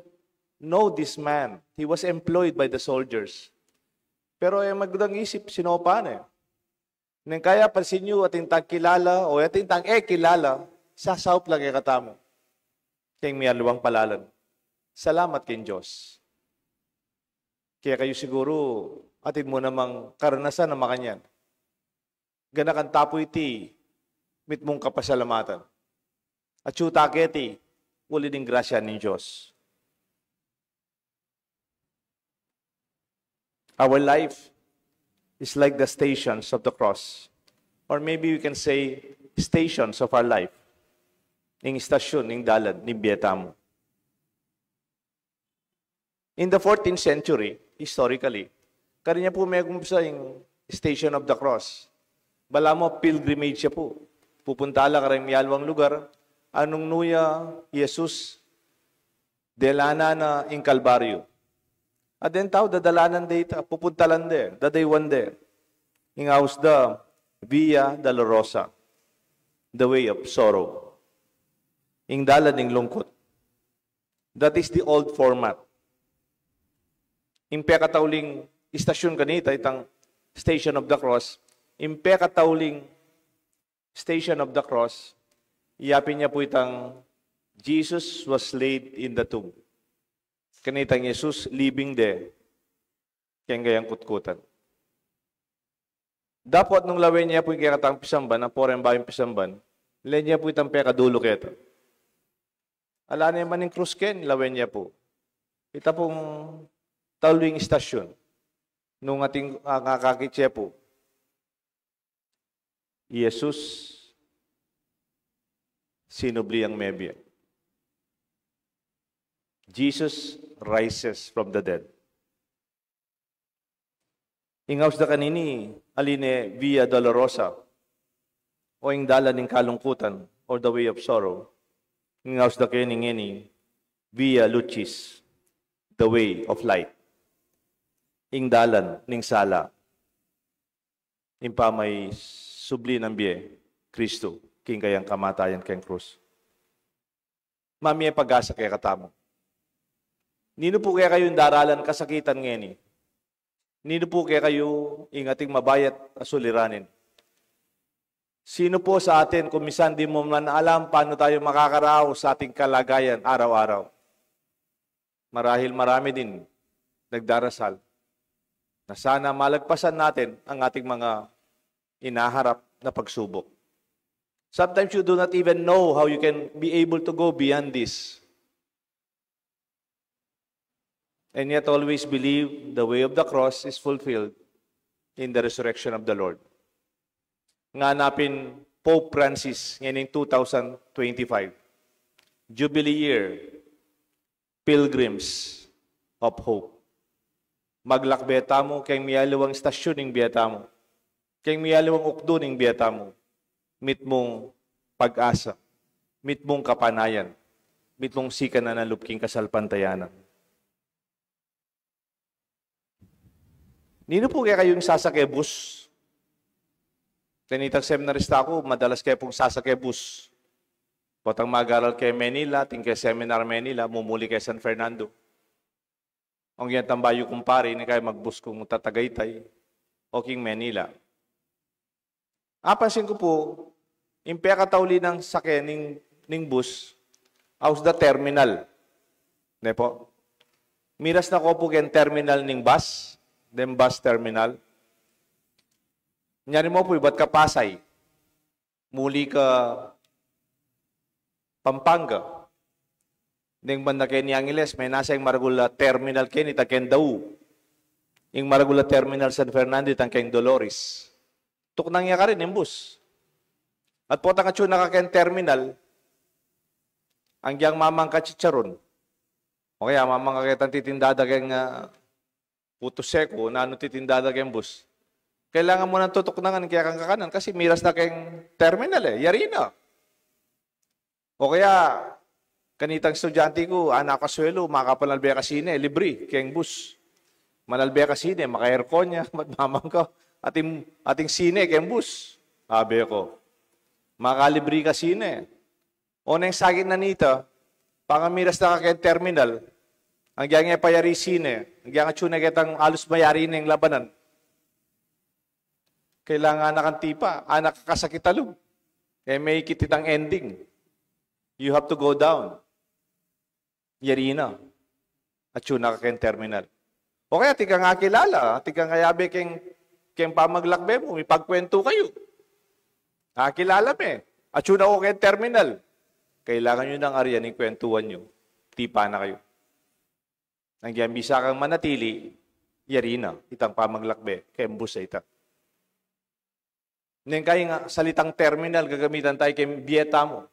know this man. He was employed by the soldiers. Pero e magdang isip, sinopa ne. Neng kaya pansin yu, atin tang kilala o atin tang e kilala, sasaup la kekatamu keng mialiwang palalan. Salamat king Dios. Kaya kayu siguru, atin mu namang karanasan a makanyan. Ganakan ta pu iti mitmung kapasalamatan. Atsu ta keti, uli ning grasya ning Dios. Our life is like the stations of the cross. Or maybe we can say, stations of our life. Ing istasyon, ing dalan, ning bie tamu. In the fourteenth century, historically, karin ya pu megumpisa ing Station of the Cross. Balamu pilgrimage ya pu. Pupunta la kareng mialiwang lugar, a nung nu ya i Jesus, dalanan na ing Kalbaryo. At deng tau dadalanan de ita, pupuntalan de, dadaywan de. Ing aus da Via Dolorosa, the way of sorrow. Ing dalan ning lungkut. That is the old format. Ing pekatauling istasyon kanita, itang Station of the Cross, ing pekatauling Station of the Cross, yapin ya pu itang Jesus was laid in the tomb. Kanitang Jesus, libing de keng kayang kutkutan. Dapot nung lawen ya pu ing kekatang pisamban, ampo reng bayung pisamban, lawen ya pu itang pekadulu keta. Ala ne man ing krus ken, lawen ya pu. Ita pung tauling istasyon. Nung atin, ah, ngakakit ya pu, i Jesus sinubli yang mebie. Jesus rises from the dead. Ing aus da kanini, ali ne Via Dolorosa, o ing dalan ning kalungkutan, or the way of sorrow. Ing aus da keni ngeni, Via Lucis, the way of light. Ing dalan ning sala. Ing pamaisubli nang bie, Kristu, king kayang kamatayan keng krus. Mamie pag-asa kekatamu. Ninu pu kekayu ing daralan kasakitan ngeni? Ninu pu kekayu ing ating mabayat a suliranin? Sino po sa atin kung minsan di mo man alam paano tayo makakarao sa ating kalagayan araw-araw? Marahil marami din nagdarasal na sana malagpasan natin ang ating mga inaharap na pagsubok. Sometimes you do not even know how you can be able to go beyond this. And yet always believe the way of the cross is fulfilled in the resurrection of the Lord. Ngana pin Pope Francis ngening two thousand twenty-five, Jubilee year, pilgrims of hope. Maglakbe tamu keng mialiwang stasyon ning bie tamu, keng mialiwang ukdu ning bie tamu. mitmung pag-asa, mitmung kapanayan, mitmung sikanan a lub king kasalpantayanan. Ninu pu kekayung sasake bus? Kanitang seminarista ku, madalas ke pung sasake bus. Potang mag-aral ke Manila, atin ke seminar Manila, mumuli ke San Fernando. Ong yan tambayu kumpari, ini kaya magbus kung tatagaytay o king Manila. Apansin ku pu, ing pekatauli nang sake ning, ning bus, aus da terminal. Ne po? Miras na ko pu keng terminal ning bus, deng bus terminal. Nyari mo pu, ibat ka Pasay, muli ka Pampanga. Deng banda keni Angeles, menasa ing maragul a terminal keni, itang keng Dau. Ing maragul a terminal San Fernando, itang keng Dolores. Tuknang ya karin ing bus. At potang atsu na ka keng terminal, anggiyang mamang ka chicharon, o kaya mamang ka ketang titinda da keng, ah, puto seco, nanu titinda da keng bus. Kailangan mu nang tutuknangan kaya kang kakanan kasi miras na keng terminal e, yari na. O kaya, kanitang estudyante ku, anak ku, kasuelu, makapanalbe ka sine, libri, keng bus. Manalbe ka sine, maka-aircon ya, mat mamang ka, ating, ating sine, keng bus. Abe ko, makalibri ka sine. O neng sakit na nita, pangamiras na ka keng terminal, anggiyang e pa yari sine, anggiyang atsu na ketang alus mayari neng labanan. Kailangan na kang tipa, anak, kasakit a lub. E me ikit itang ending. You have to go down. Yari na. Atsu na ka keng terminal. O kaya, atin kang akilala, atin kang kayabe keng, keng pamaglakbe mu, mipagkwentu kayu. Akilala me, atsu na ko keng terminal. Kailangan yu nang arian ing kwentuan yu. Tipa na kayu. Anggiyang bisa kang manatili, yari na itang pamaglakbe keng bus a ita. Neng kayi nga salitang terminal gagamitan tayu keng bie tamu.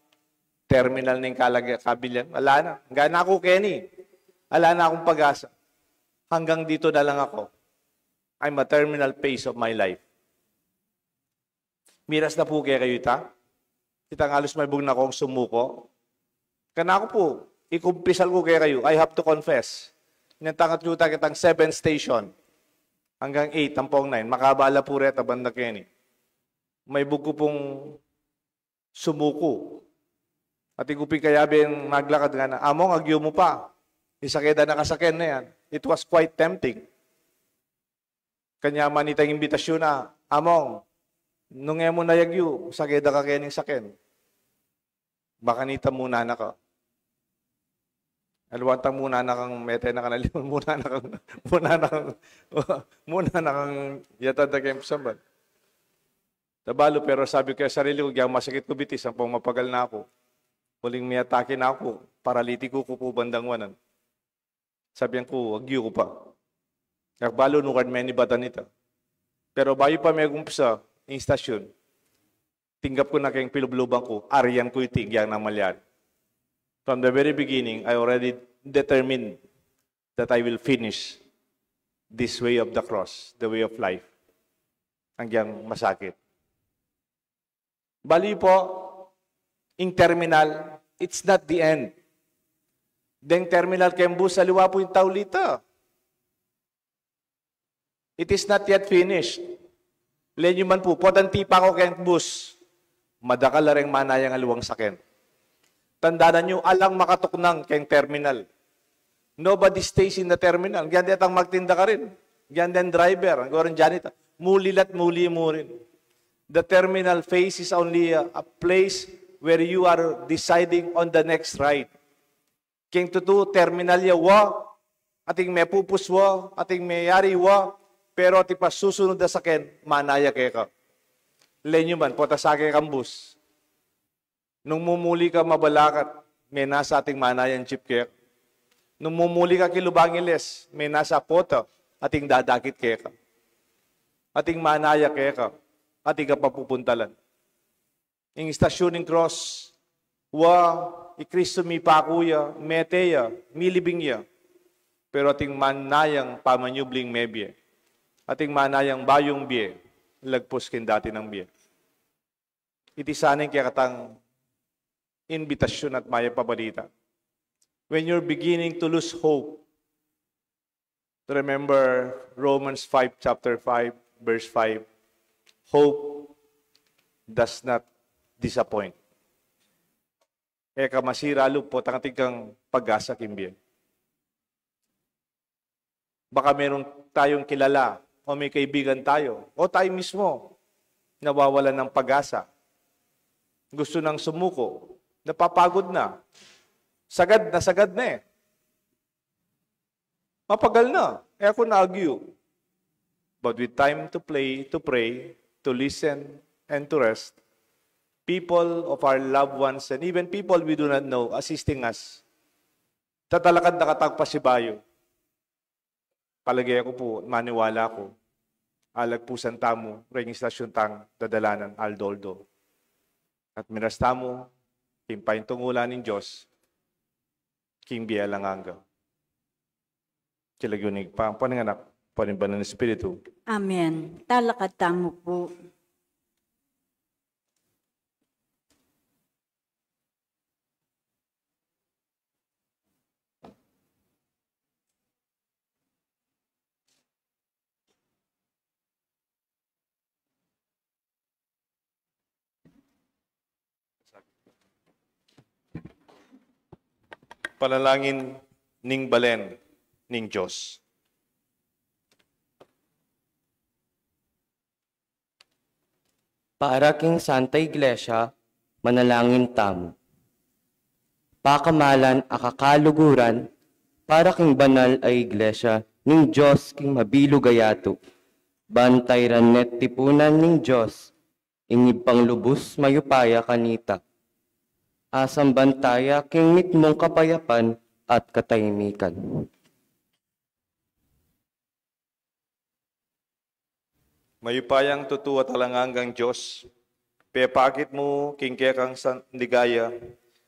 Terminal neng kalag-, kabilyan. Ala na. Angga na ku keni. Ala na kung pag-asa. Hanggang dito na lang ako. I'm a terminal phase of my life. Miras na pu kekayu ita? Itang alus maybug na kong sumuko. Kanaku pu, ikumpisal ku kekayu, I have to confess. Inyang tangat yu ta kitang seven station. Anggang eight, ampong nine. Makabala pu reta banda keni. Maybug ku pung sumuku. Atin ku ping kayabe maglakad, ngana, "Among, agyu mu pa. Isake da na ka saken na yan." It was quite tempting. Kanyaman itang imbitasyun na, "Among, nung e mu na yagyu, isake da ka kening saken. Baka nita muna na ka." Aliwang tang muna na kang mete na kanaliwan, muna na kang, muna na kang, muna na kang yatad na keng pasamban. Tabalu, pero sabi ku keng sarili ku, "Giyang masakit ku bitis, ampong mapagal na ku. Uling miatake na ku, paralitiko ku pu bandang wanan." Sabian ku, "Agyu ku pa." Akbalu, nukarin me ni batan ita. Pero bayu pa megumpisa ing istasyun, tinggap ku na keng pilubluban ku, arian ku iti, giyang nang malyari. From the very beginning, I already determined that I will finish this way of the cross, the way of life. Anggiyang masakit. Bali po, ing terminal, it's not the end. Deng terminal keng bus, aliwa pu ing tauli ta. It is not yet finished. Lenyu man pu, potang tipa ko keng bus, madakal la reng manayang aliwang saken. Tandanan yu, alang makatuknang keng terminal. Nobody stays in the terminal. Gyan detang magtinda karin. Gyan deng driver. Gyan deng janitor. Muli la't muli mu rin. The terminal phase is only a, a place where you are deciding on the next ride. Keng tutu, terminal ya wa, ating mepupus wa, ating meyari wa, pero ating pasusunud a saken, manaya keka. Lenyu man, potang sake kang bus. Nung mumuli ka mabalakat, menasa ating manayang jeep keka. Nung mumuli ka king Lubang Angeles, menasa pota ating dadakit keka. Ating manaya keka, ating kapapupuntalan. Ing istasyun ning cross, wa, i Kristu mipaku ya, mete ya, milibing ya. Pero ating manayang pamanyubling mebie. Ating manayang bayung bie, lagpus king dati nang bie. Iti sana ing kekatang imbitasyun at mayap a balita. When you're beginning to lose hope, remember Romans five, chapter five, verse five. Hope does not disappoint. E ka masira lub potang atin kang pag-asa king bie. Baka meron tayong kilala o may kaibigan tayo o tayo mismo nawawalan ng pag-asa. Gusto nang sumuko, napapagod na. Sagad na sagad na eh. Mapagal na, e ako na-agyu. But with time to play, to pray, to listen, and to rest, people of our loved ones and even people we do not know assisting us, tatalakad na katang pasibayu. Palage ku pu, maniwala ku, alagpusan tamu reng istasyon tang dadalanan aldo-aldo. At miras tamu king paintungulan ning Dios king bie alang angga. King lagyu ning Ibpa, ampo ning Anak, ampo ning Banal a Espiritu. Amen. Talakad tamu pu. Panalangin ning balen ning Dios. Para king Santa Iglesia, manalangin tamu. Pakamalan a kakaluguran, para king banal a Iglesia ning Dios king mabilug a yatu. Ban tayran ne tipunan ning Dios, ing Ibpang lubus mayupaya kanita. Asamban taya king mitmung kapayapan at katahimikan. Mayupayang tutu at alang anggang Dios, pepakit mu king kekang san-, ligaya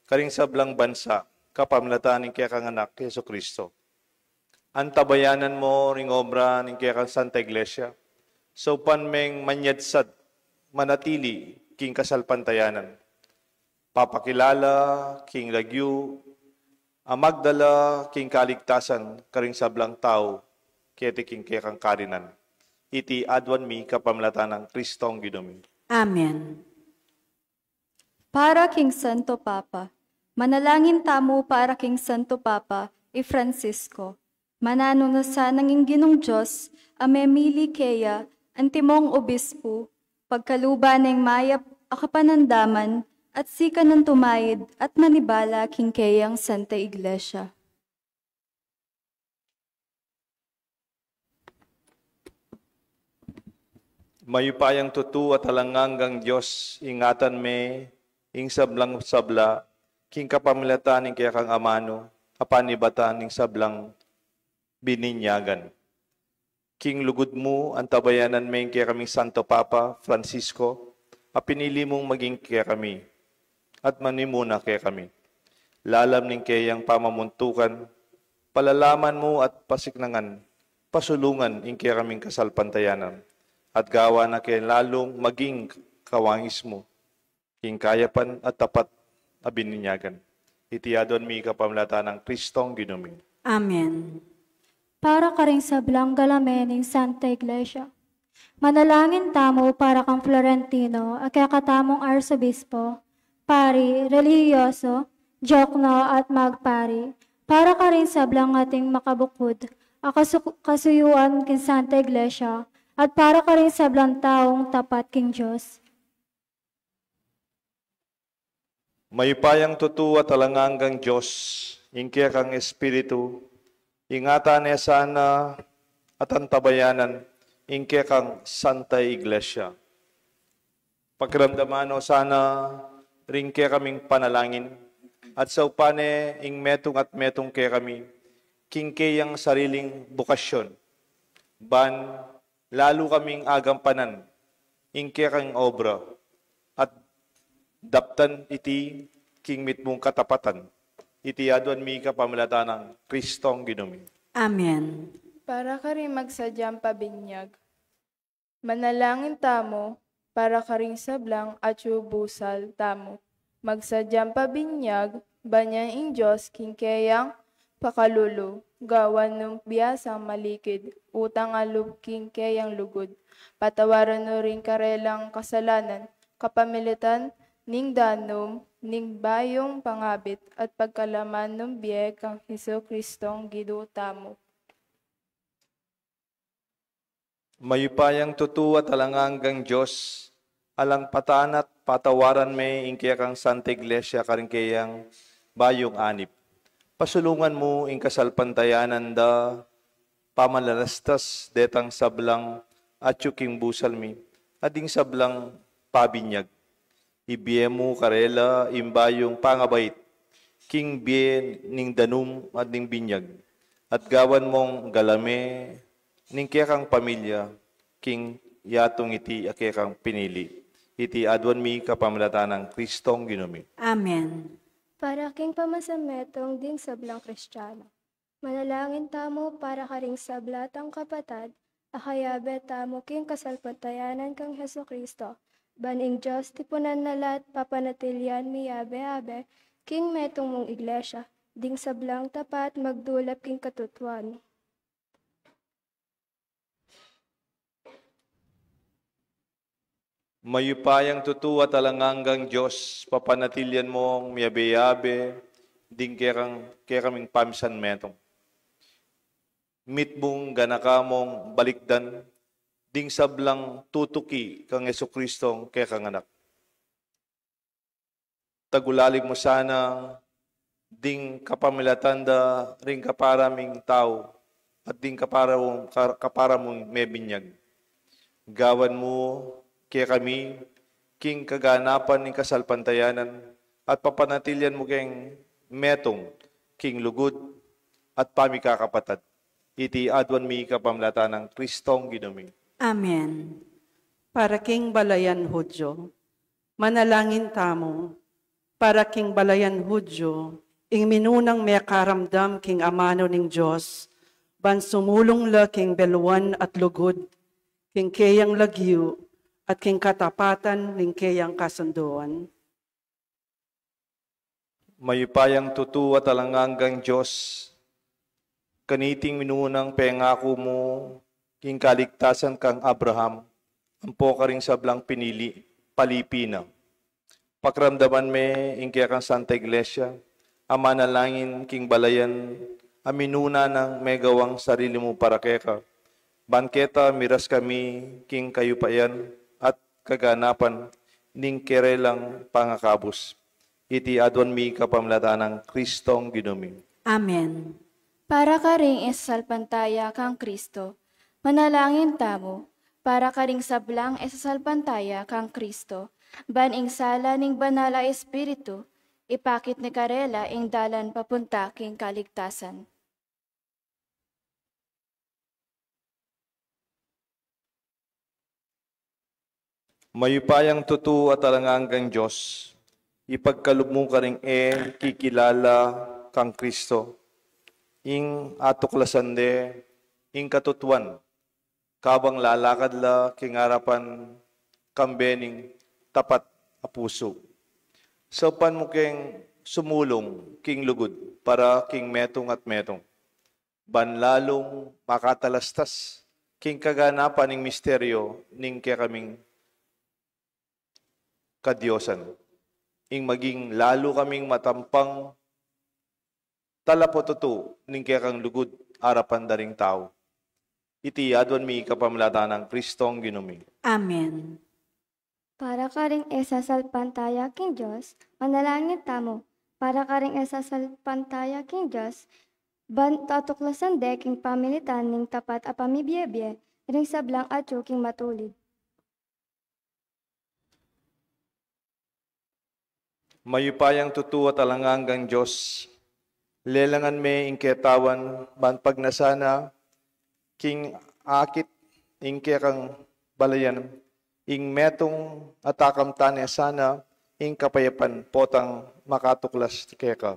karing sablang bansa, kapamilatan ning kekang Anak, Jesucristo. Antabayanan mu ring obra ning kekang Santa Iglesia, saupan meng manyadsad manatili king kasalpantayanan. Papakilala king lagyu a magdala king kaligtasan karing sablang tau keti king kekang karinan. Iti aduan mi kapamilatan nang Kristong Ginu mi. Amen. Para king Santo Papa. Manalangin tamu para king Santo Papa, i Francisco. Mananu na sanang ing Ginung Dios a memili keya antimong obispu, pagkaluban neng mayap a kapanandaman at sikanan tumayid at manibala king keyang Santa Iglesia. Mayupayang tutu at alang anggang Dios, ingatan me ing sablang sabla king kapamilatan ning kekang amanu a panibatan ning sablang bininyagan. King lugud mu, antabayanan me ing kekaming Santo Papa Francisco, a pinili mung maging kekami at manimuna kekami. Lalam ning keyang pamamuntukan, palalaman mu at pasiknangan, pasulungan ing kekaming kasalpantayanan, at gawan na ke lalung maging kawangis mu king kayapan at tapat a bininyagan. Iti aduan mi kapamilatan nang Kristong Ginu mi. Amen. Para karing sablang galame ning Santa Iglesia. Manalangin tamu para kang Florentino, a kekatamung arsobispo, pari, relihiyoso, diakono, at magpari. Para karing sablang ating makabukud a kasu-, kasuyuan king Santa Iglesia, at para karing sablang taung tapat king Dios. Mayupayang tutu at alang anggang Dios, ing kekang Espiritu, ingatan ne sana at antabayanan ing kekang Santa Iglesia. Pakiramdaman no sana ring kekaming panalangin, at saupan ne ing metung at metung kekami king keyang sariling bukasyon, ban lalu kaming agampanan ing kekang obra, at daptan iti king mitmung katapatan. Iti aduan mi kapamilatan nang Kristong Ginu mi. Amen. Para karing magsadyang pabinyag. Manalangin tamu para karing sablang atyu busal tamu. Magsadyang pabinyag, banyan ing Dios king keyang pakalulu, gawan nung biasang malikid, utang a lub king keyang lugud. Patawaran nu ring karelang kasalanan, kapamilatan ning danum ning bayung pangabit at pagkalaman nung bie kang Jesucristong Ginu tamu. Mayupayang tutu at alang anggang Dios, alang patana't patawaran me ing kekang Santa Iglesia karing keyang bayung anip. Pasulungan mu ing kasalpantayanan da pamalalastas detang sablang atyu king busal mi, at ding sablang pabinyag. Ibie mu karela ing bayung pangabait king bie ning danum at ning binyag, at gawan mong galame ning kekang pamilya king yatung iti a kekang pinili. Iti aduan mi kapamilatan nang Kristong Ginu mi. Amen. Para king pamasametung ding sablang Kristiano. Manalangin tamu para karing sabla tang kapatad a kayabe tamu king kasalpantayanan kang Jesucristo. Ban ing Dios tipunan na la't papanatilian miyabe-abe king metung mung iglesia, ding sablang tapat magdulap king katutuan. Mayupayang tutu at alang anggang Dios, papanatilian mong miyabe-abe ding kekang, kekaming pamisan metung. Mitmung ganaka mong balikdan ding sablang tutuki kang Jesucristong kekang Anak. Tagulaling mu sana ding kapamilatan da ring kapara ming tau at ding kapara mung, ka-, kapara mung mebinyag. Gawan mu kekami king kaganapan ning kasalpantayanan at papanatilian mu keng metung king lugud at pamikakapatad. Iti aduan mi kapamilatan nang Kristong Ginu mi. Amen. Para king balayan Hudyo. Manalangin tamu para king balayan Hudyo, ing minunang mekaramdam king amanu ning Dios, ban sumulung la king beluan at lugud, king keyang lagyu, at king katapatan ning keyang kasunduan. Mayupayang tutu at alang anggang Dios, kaniting minunang pengaku mu king kaligtasan kang Abraham, ampo karing sablang pinili, palipi na. Pakiramdaman me ing kekang Santa Iglesia a manalangin king balayan a minuna nang megawang sarili mu para keka. Ban keta miras kami king kayupayan at kaganapan ning kerelang pangakabus. Iti aduan mi kapamilatan nang Kristong Ginu mi. Amen. Para karing isasalpantaya kang Kristo, manalangin tamu para karing sablang isasalpantaya kang Kristo, ban ing sala ning Banal a Espiritu ipakit ne karela ing dalan papunta king kaligtasan. Mayupayang tutu at alang anggang Dios, ipagkalub mu karing e kikilala kang Kristo ing atuklasan de ing katutuan kabang lalakad la king arapan kambe ning tapat a pusu. Saupan mu keng sumulung king lugud para king metung at metung, ban lalung makatalastas king kaganapan ning misteryo ning kekaming kadiosan, ing maging lalu kaming matampang talapotutu ning kekang lugud arapan da ring tau. Iti aduan mi kapamilatan nang Kristong Ginu mi. Amen. Para karing isasalpantaya king Dios, manalangin tamu. Para karing isasalpantaya king Dios, ban tatuklasan de king pamilitan ning tapat a pamibie-bie ring sablang atyu king matulid. Mayupayang tutu at alang anggang Dios, lelangan me ing ketawan ban pagnasan na king akit ing kekang balayan, ing metung at akamtan ne sana ing kapayapan potang makatuklas keka.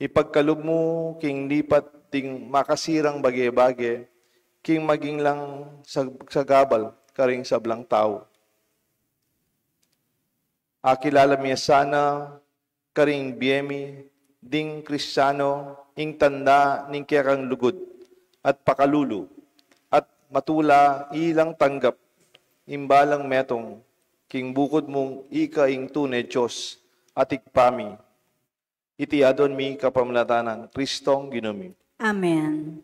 Ipagkalub mu king lipat ding makasirang bage-bage, king maging lang sag-, sagabal karing sablang tau. Akilala mi ya sana karing bie mi ding Kristiano ing tanda ning kekang lugud at pakalulu, at matula ilang tanggap ing balang metung king bukud mung ika ing tune Dios at Ibpa mi. Iti aduan mi kapamilatan nang Kristong Ginu mi. Amen.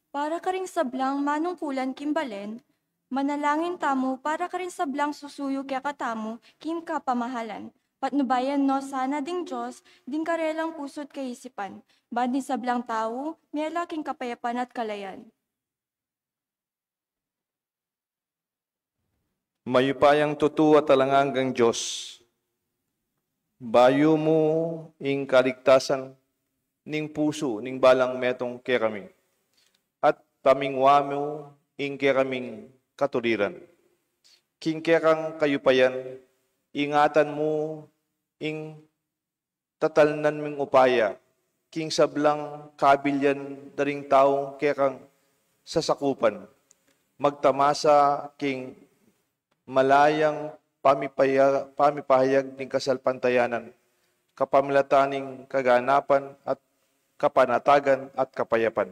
Para karing sablang manungkulan king balen, manalangin tamu para karing sablang susuyu kekatamu king kapamahalan. Patnubayan no sana ding Dios ding karelang pusu't kaisipan, ban ding sablang tau mela king kapayapan at kalayan. Mayupayang tutu at alang anggang Dios, bayu mu ing kaligtasan ning pusu ning balang metung kekami, at pamingwa mu ing kekaming katuliran. King kekang kayupayan, ingatan mu ing tatalnan ming upaya king sablang kabilian da ring taung kekang sasakupan, magtamasa king malayang pamipaya-, pamipahayag ning kasalpantayanan, kapamilatan ning kaganapan at kapanatagan at kapayapan.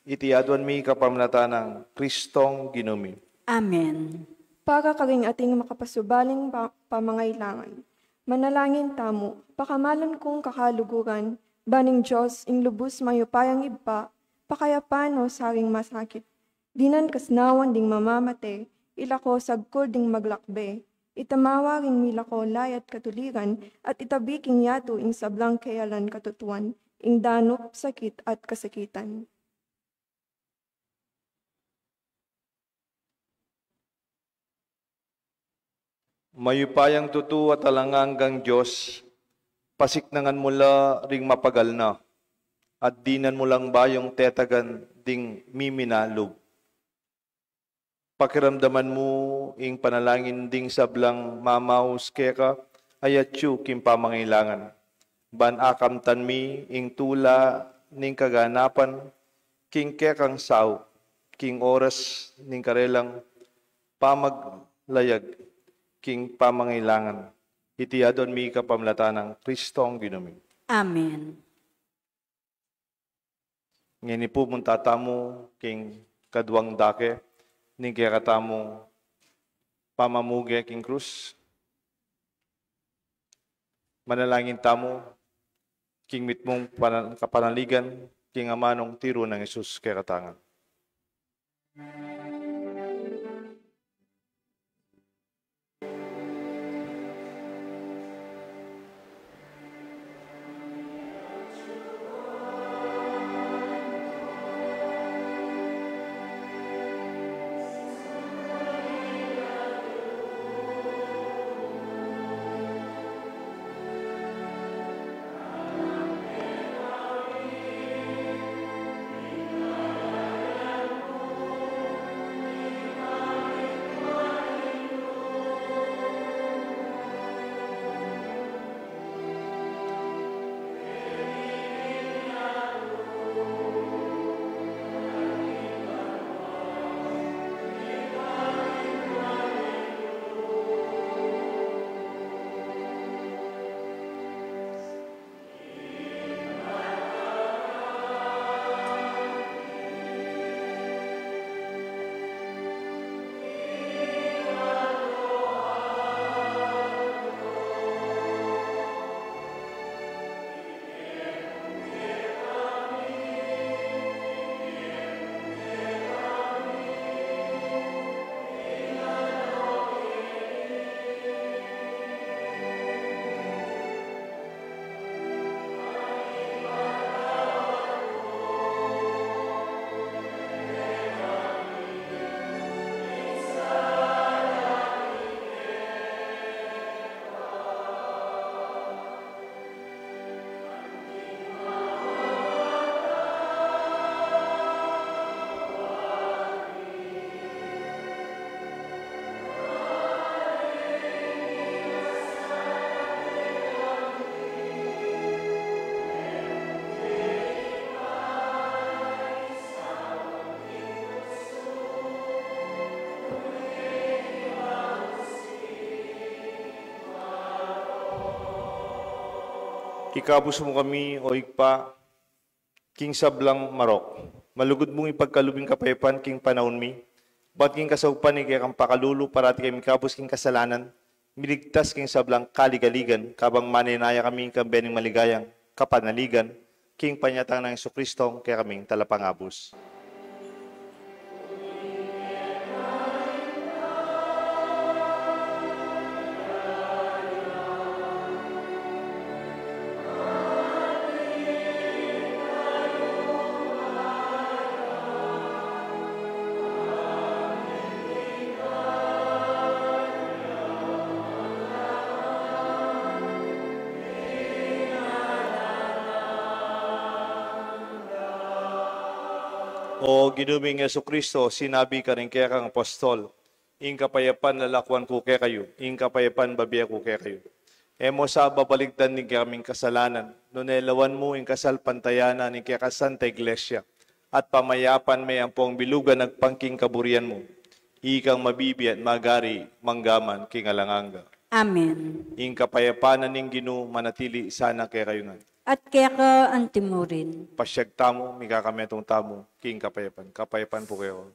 Iti aduan mi kapamilatan nang Kristong Ginu mi. Amen. Para karing ating makapasubaling pa-, pamangailangan, manalangin tamu, pakamalan kung kakaluguran, ban ning Dios, ing lubus mayupayang Ibpa, pakayapan no saring masakit. Dinan kasnawan ding mamamate, ilako sagkul ding maglakbe, itamawa ring milako layat katuliran, at itabi king yatu ing sablang keyalan katutuan, ing danup, sakit, at kasakitan. Mayupayang tutu at alang anggang Dios, pasiknangan mu la ring mapagal na, at dinan mu lang bayung tetagan ding miminalub. Pakiramdaman mu ing panalangin ding sablang mamaus keka, ayat yu king pamangailangan. Ban akamtan mi ing tula ning kaganapan king kekang saup, king oras ning karelang pamaglayag king pamangailangan. Iti aduan mi kapamilatan nang Kristong Ginu mi. Amen. Ngeni pu, munta tamu king kaduang dake ning kekatamung pamamuge king krus. Manalangin tamu king mitmung pana-, kapanaligan king amanung tiru nang Jesus kekatang. Ikabus mu kami, O Ibpa, king sablang marok. Malugud mung ipagkalub ing kapayapan king panaun mi, bat king kasaupan ning kekang pakalulu, parati kami mikabus king kasalanan, miligtas king sablang kaligaligan, kabang manenaya kami king kambe ning maligayang kapanaligan, king panyatang nang Jesucristo, kekaming talapangabus. O Ginu ming Jesucristo, sinabi karing kekang apostol, ing kapayapan lalakuan ku kekayu, ing kapayapan bibie ku kekayu. E mu sa babalikdan ding kekaming kasalanan, nune lawan mu ing kasalpantayanan ning kekang Santa Iglesia, at pamayapan me ampong bilugan agpang king kaburian mu. Ikang mabibie at magari mangga man king alang angga. Amen. Ing kapayapan na ning Ginu manatili sana kekayu ngan. At keka antimurin. Pasiag tamu, mikakametung tamu king kapayapan. Kapayapan pu kekayu.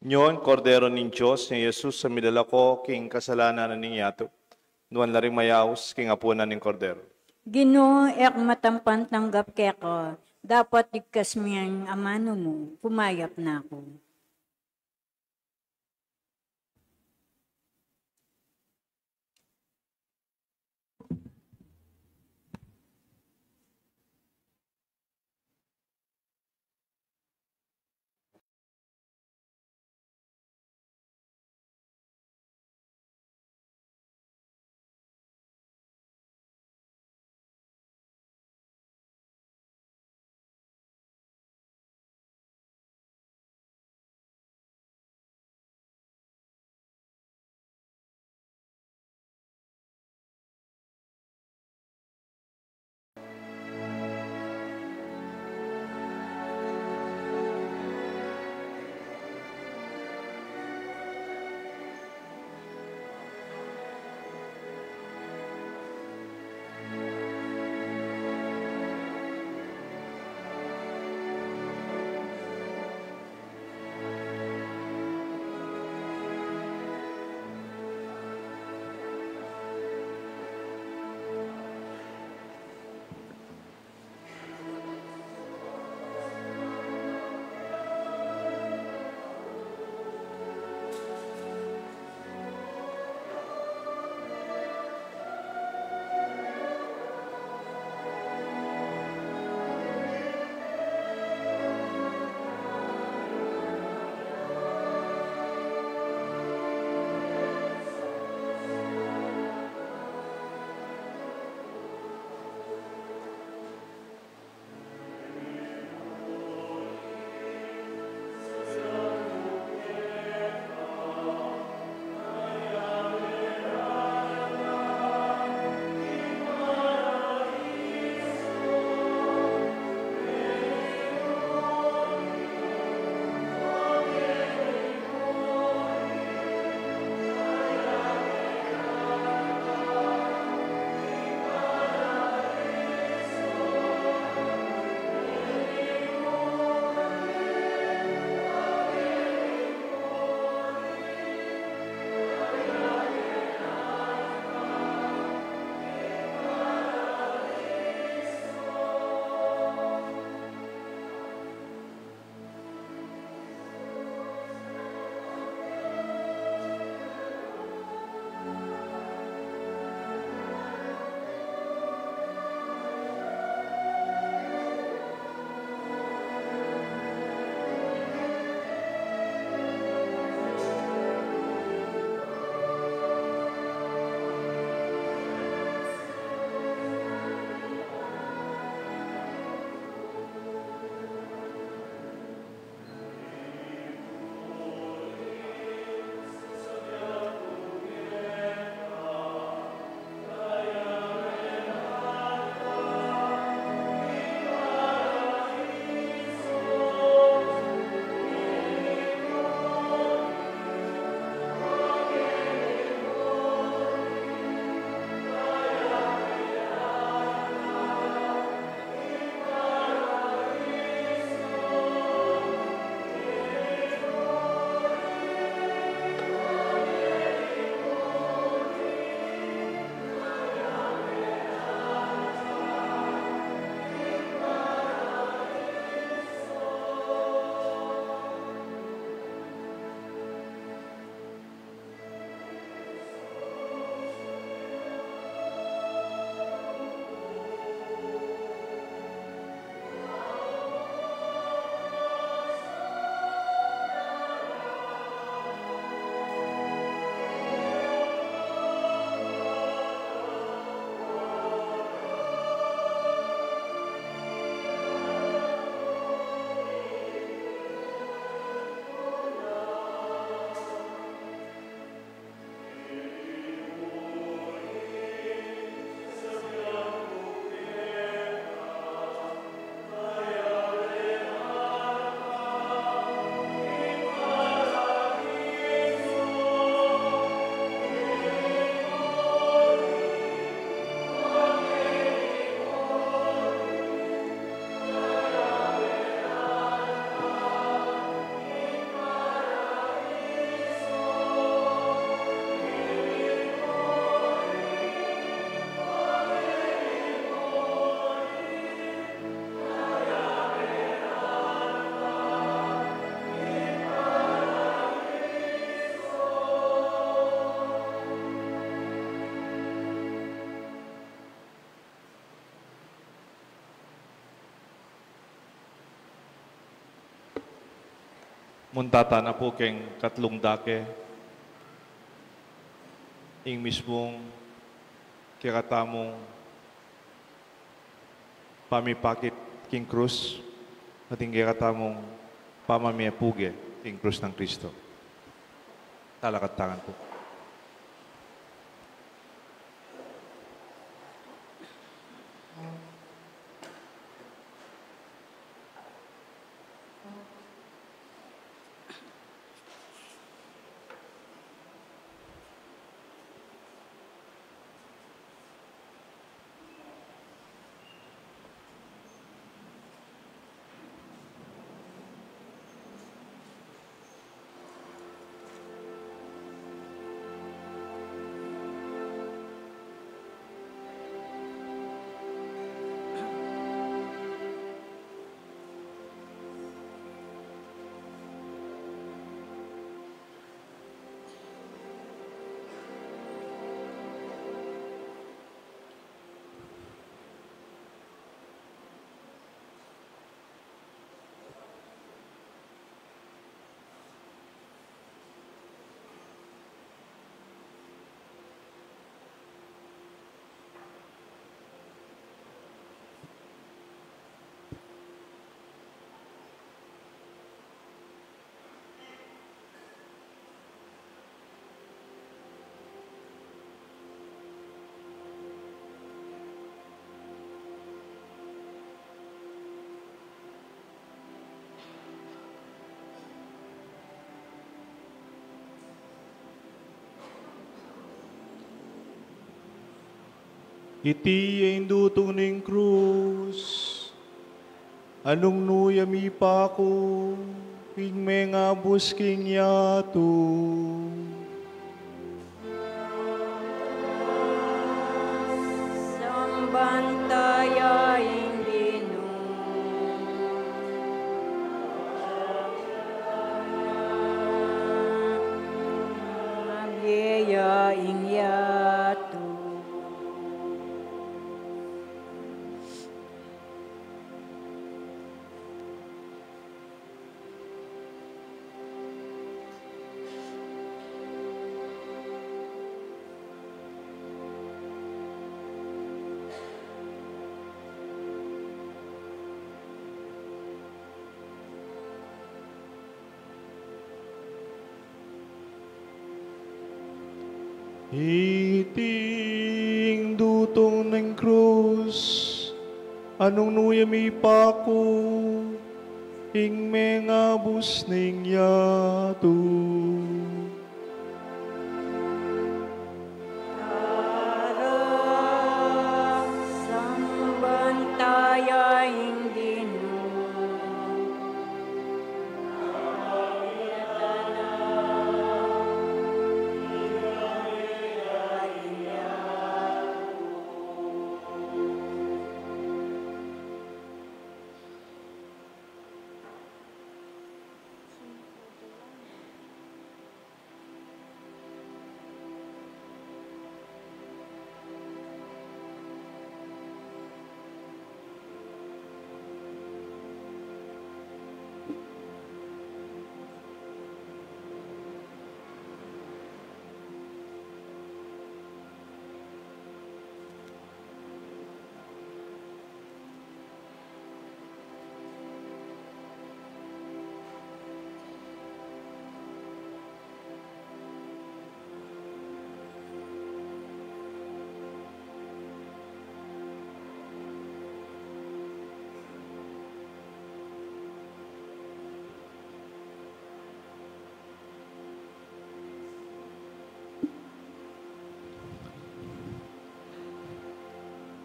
Nyo ing Kordero ning Dios, ing Jesus a milalako king kasalanan ning yatu. Nuan la ring mayaus king apunan ning Kordero. Ginu, e ku matampan tanggap keka, dapot igkas mu ing amanu mu, kumayap na ku. Munta tana pu keng katlung dake, ing mismung kekatamung pamipakit king krus, at ing kekatamung pamamiapuge king krus nang Kristo. Talakad tamu pu. Iti ya ing dutung ning krus, a nung nu ya mipaku, ing mengabus king yatu. Samban ta ya ing Ginu. Mabie ya ing yatu. Iti ing dutung ning krus, a nung nu ya mipaku, ing mengabus ning yatu. Tara, samban ta ya ing Ginu.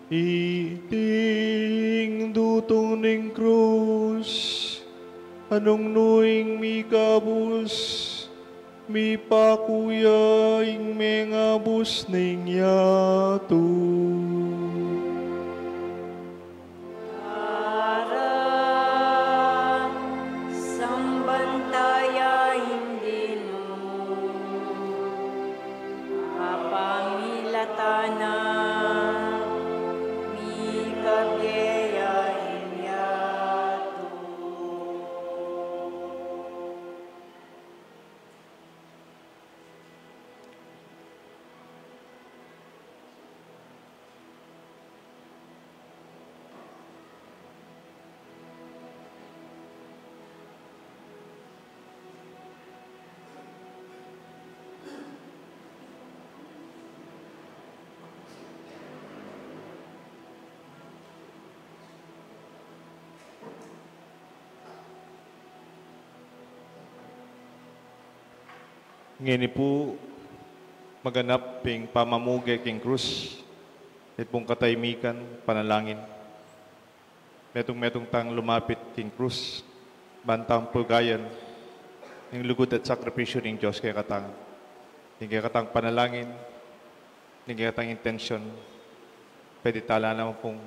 Iti ing dutung ning krus, a nung nu ing mikabus, mipaku ya ing mengabus ning yatu. Tara, samban ta ya ing Ginu, kapamilatan na, mikabie ya ing yatu. Ngeni pu, maganap ing pamamuge king krus, ipung kataymikan, panalangin. Metung-metung tang lumapit king krus, ban tang pugayan ing lugud at sakripisyu ning Dios kekatang. Ing kekatang panalangin, ing kekatang intensyon, pwede tala naman pung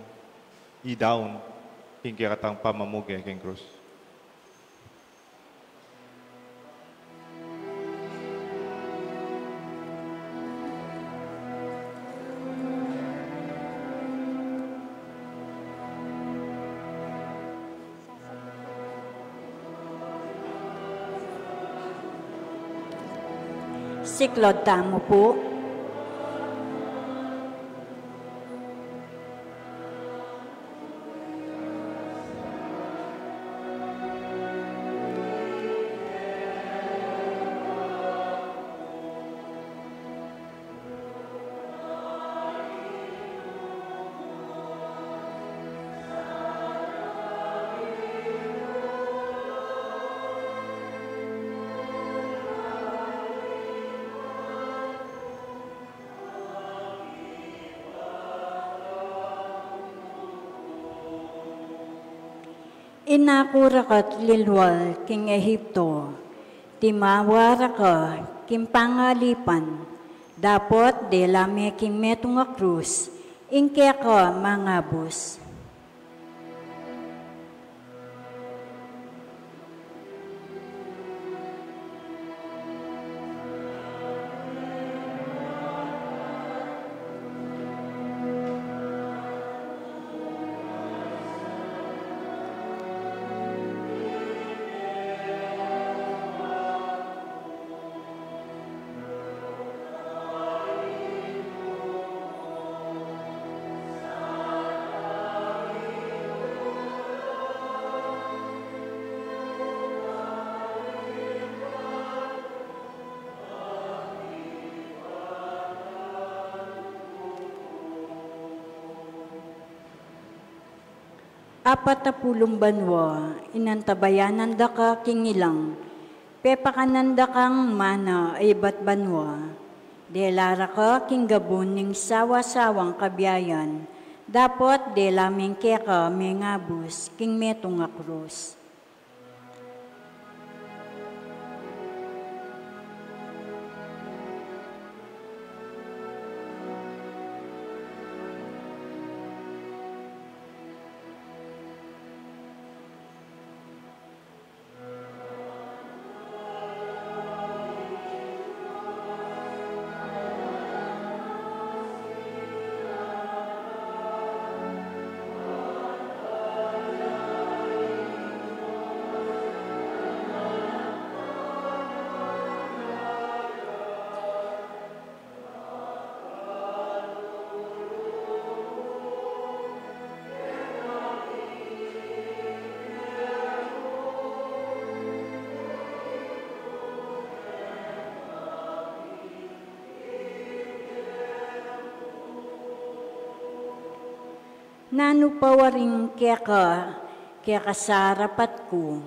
idaun ing kekatang pamamuge king krus. Siklaud tamu pu. Inaku ra ka't lilual king Egipto, timawa ra ka king pangalipan, dapot dela me king metung a krus ing keka mangabus. Apat a pulung banua, inantabayanan da ka king ilang, pepakanan da kang mana a ibat banua. Dela ra ka king gabun ning sawa-sawang kabiayan, dapot dela meng keka mengabus king metung a krus. Nanu pa waring keka, kekasarapat ku,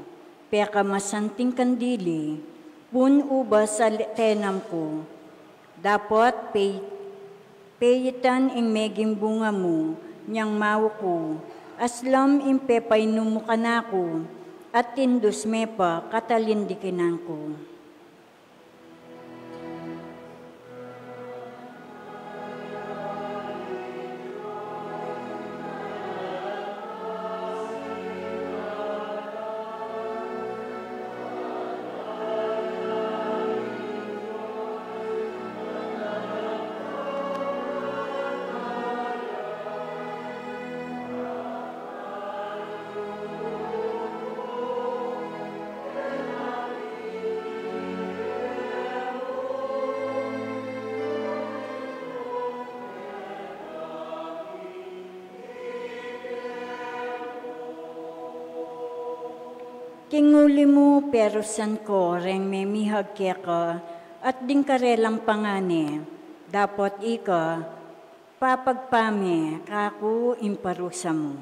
pekamasanting kandili, pun ubas a li-, tenam ku, dapot pei-, peitan ing meging bunga mu, nyang mauku, aslam ing pepainum mu kanaku, at tindus me pa katalin dikinan ku. King uli mu, perusan ko reng memihag keka, at ding karelang pangane, dapot ika, papagpa me kaku ing parusa mu.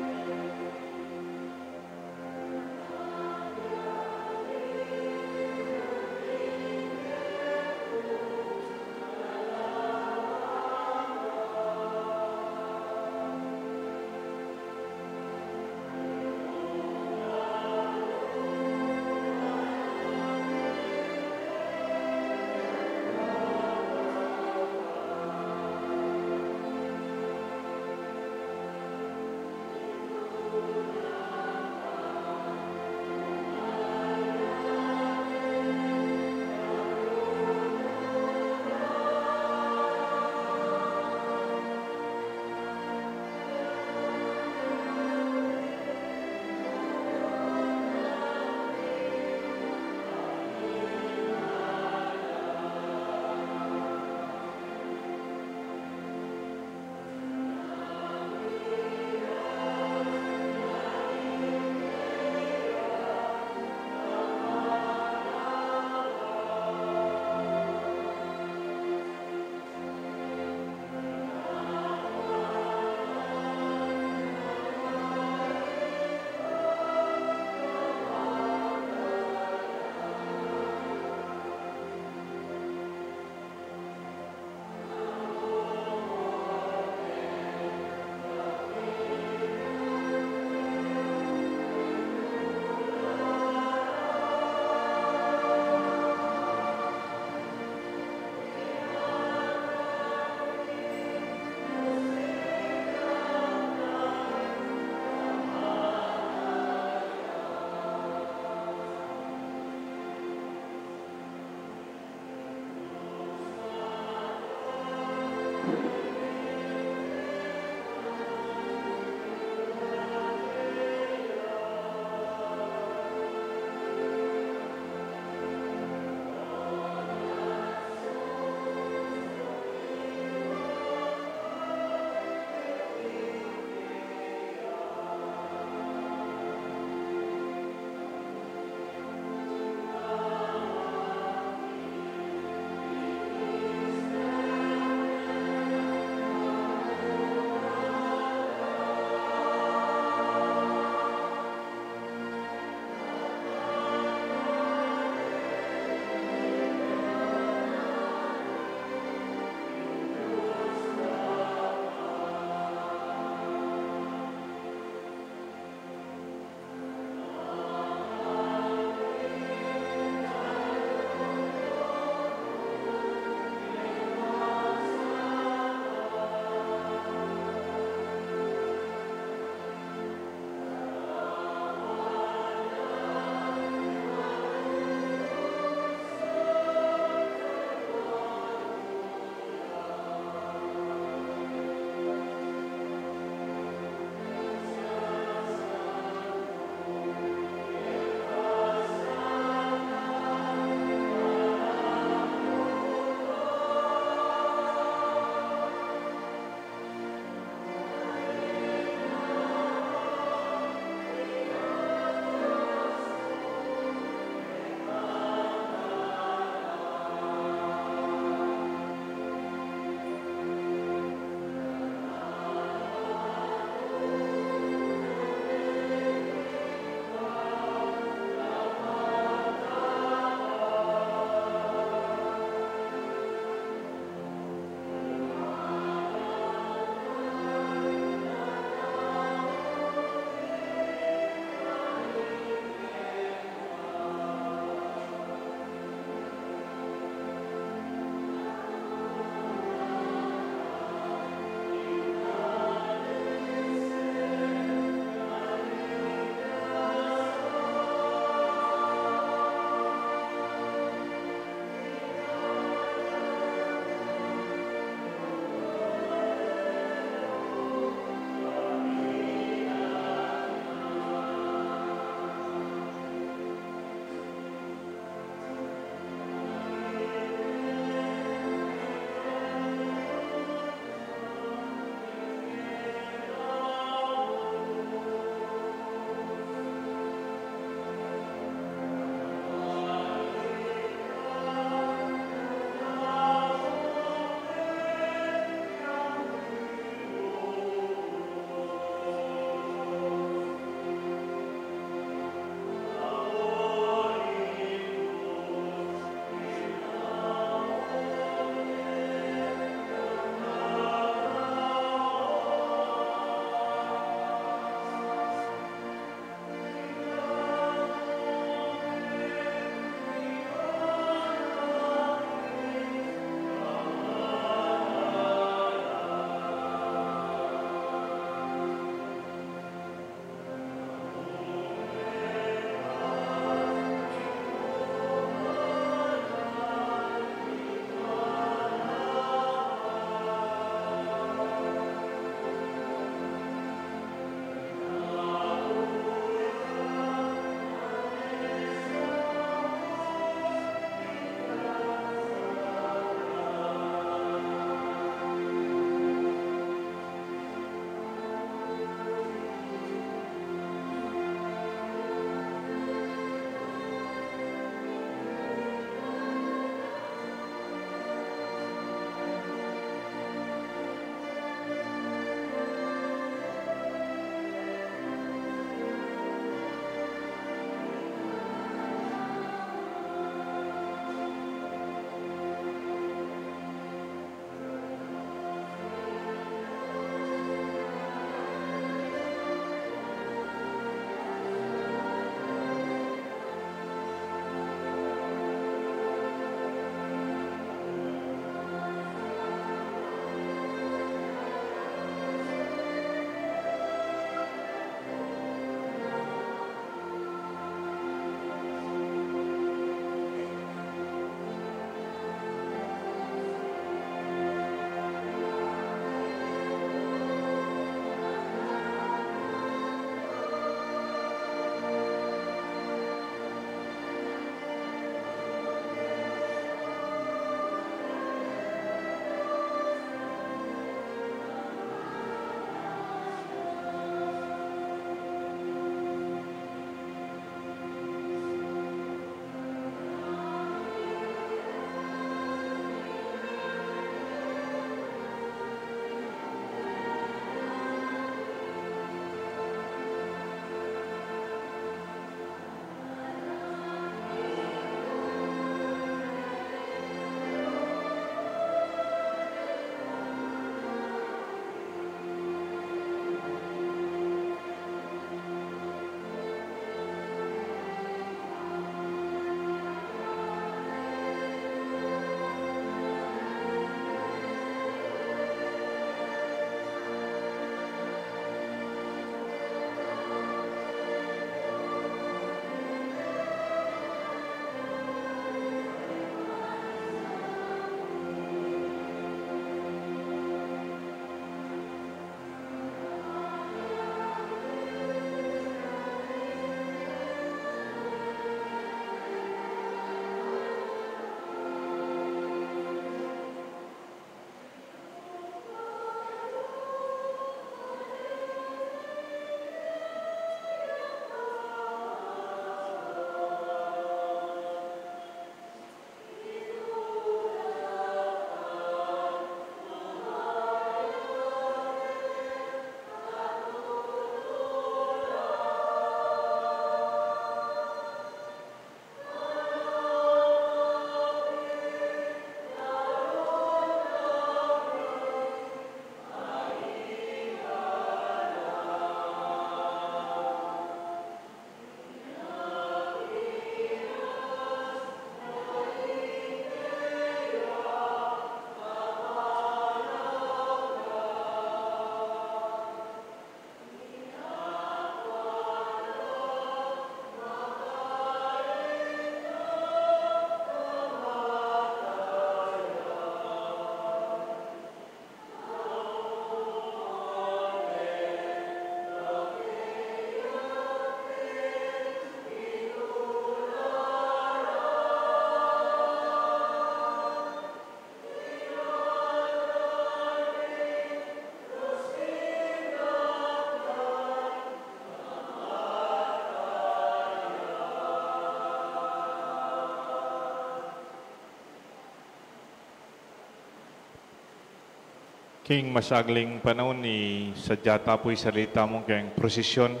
King masagling panaun, isadya ta pu ing sarili tamu keng prosesyon.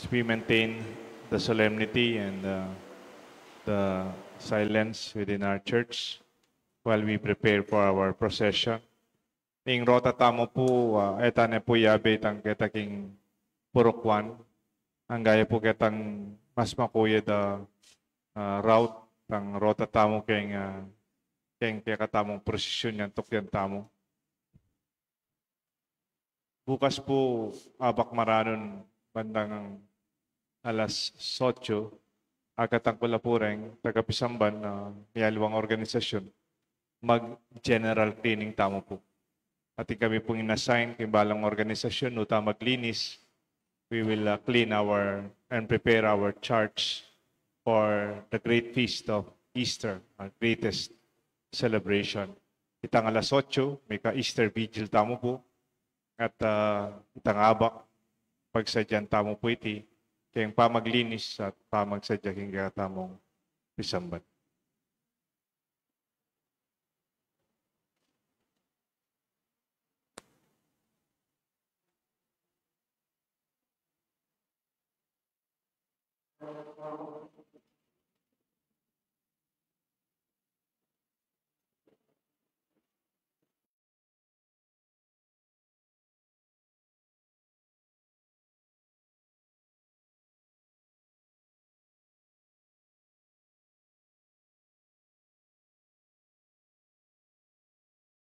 We maintain the solemnity and, uh, the silence within our church while we prepare for our procession. Ing rota tamu pu, ah, e ta ne pu yabe itang keta king purukwan. Angga ya pu ketang mas makuyad a, ah, route, itang rota tamu keng, ah, keng kekatamung prosesyon yang tukyan tamu. Bukas pu, abak maranun bandang alas otso, akatang ku la pu reng taga-Pisamban a mialiwang organisasyon, mag-general cleaning tamu pu. Atin kami pung in-assign king balang organisasyon, nu ta maglinis, we will, uh, clean our and prepare our church for the great feast of Easter, our greatest celebration. Itang alas otso, mika-Easter Vigil tamu pu, at, ah, itang abak, pagsadyan tamu pu iti keng pamaglinis at pamagsadya king kekatamung Pisamban.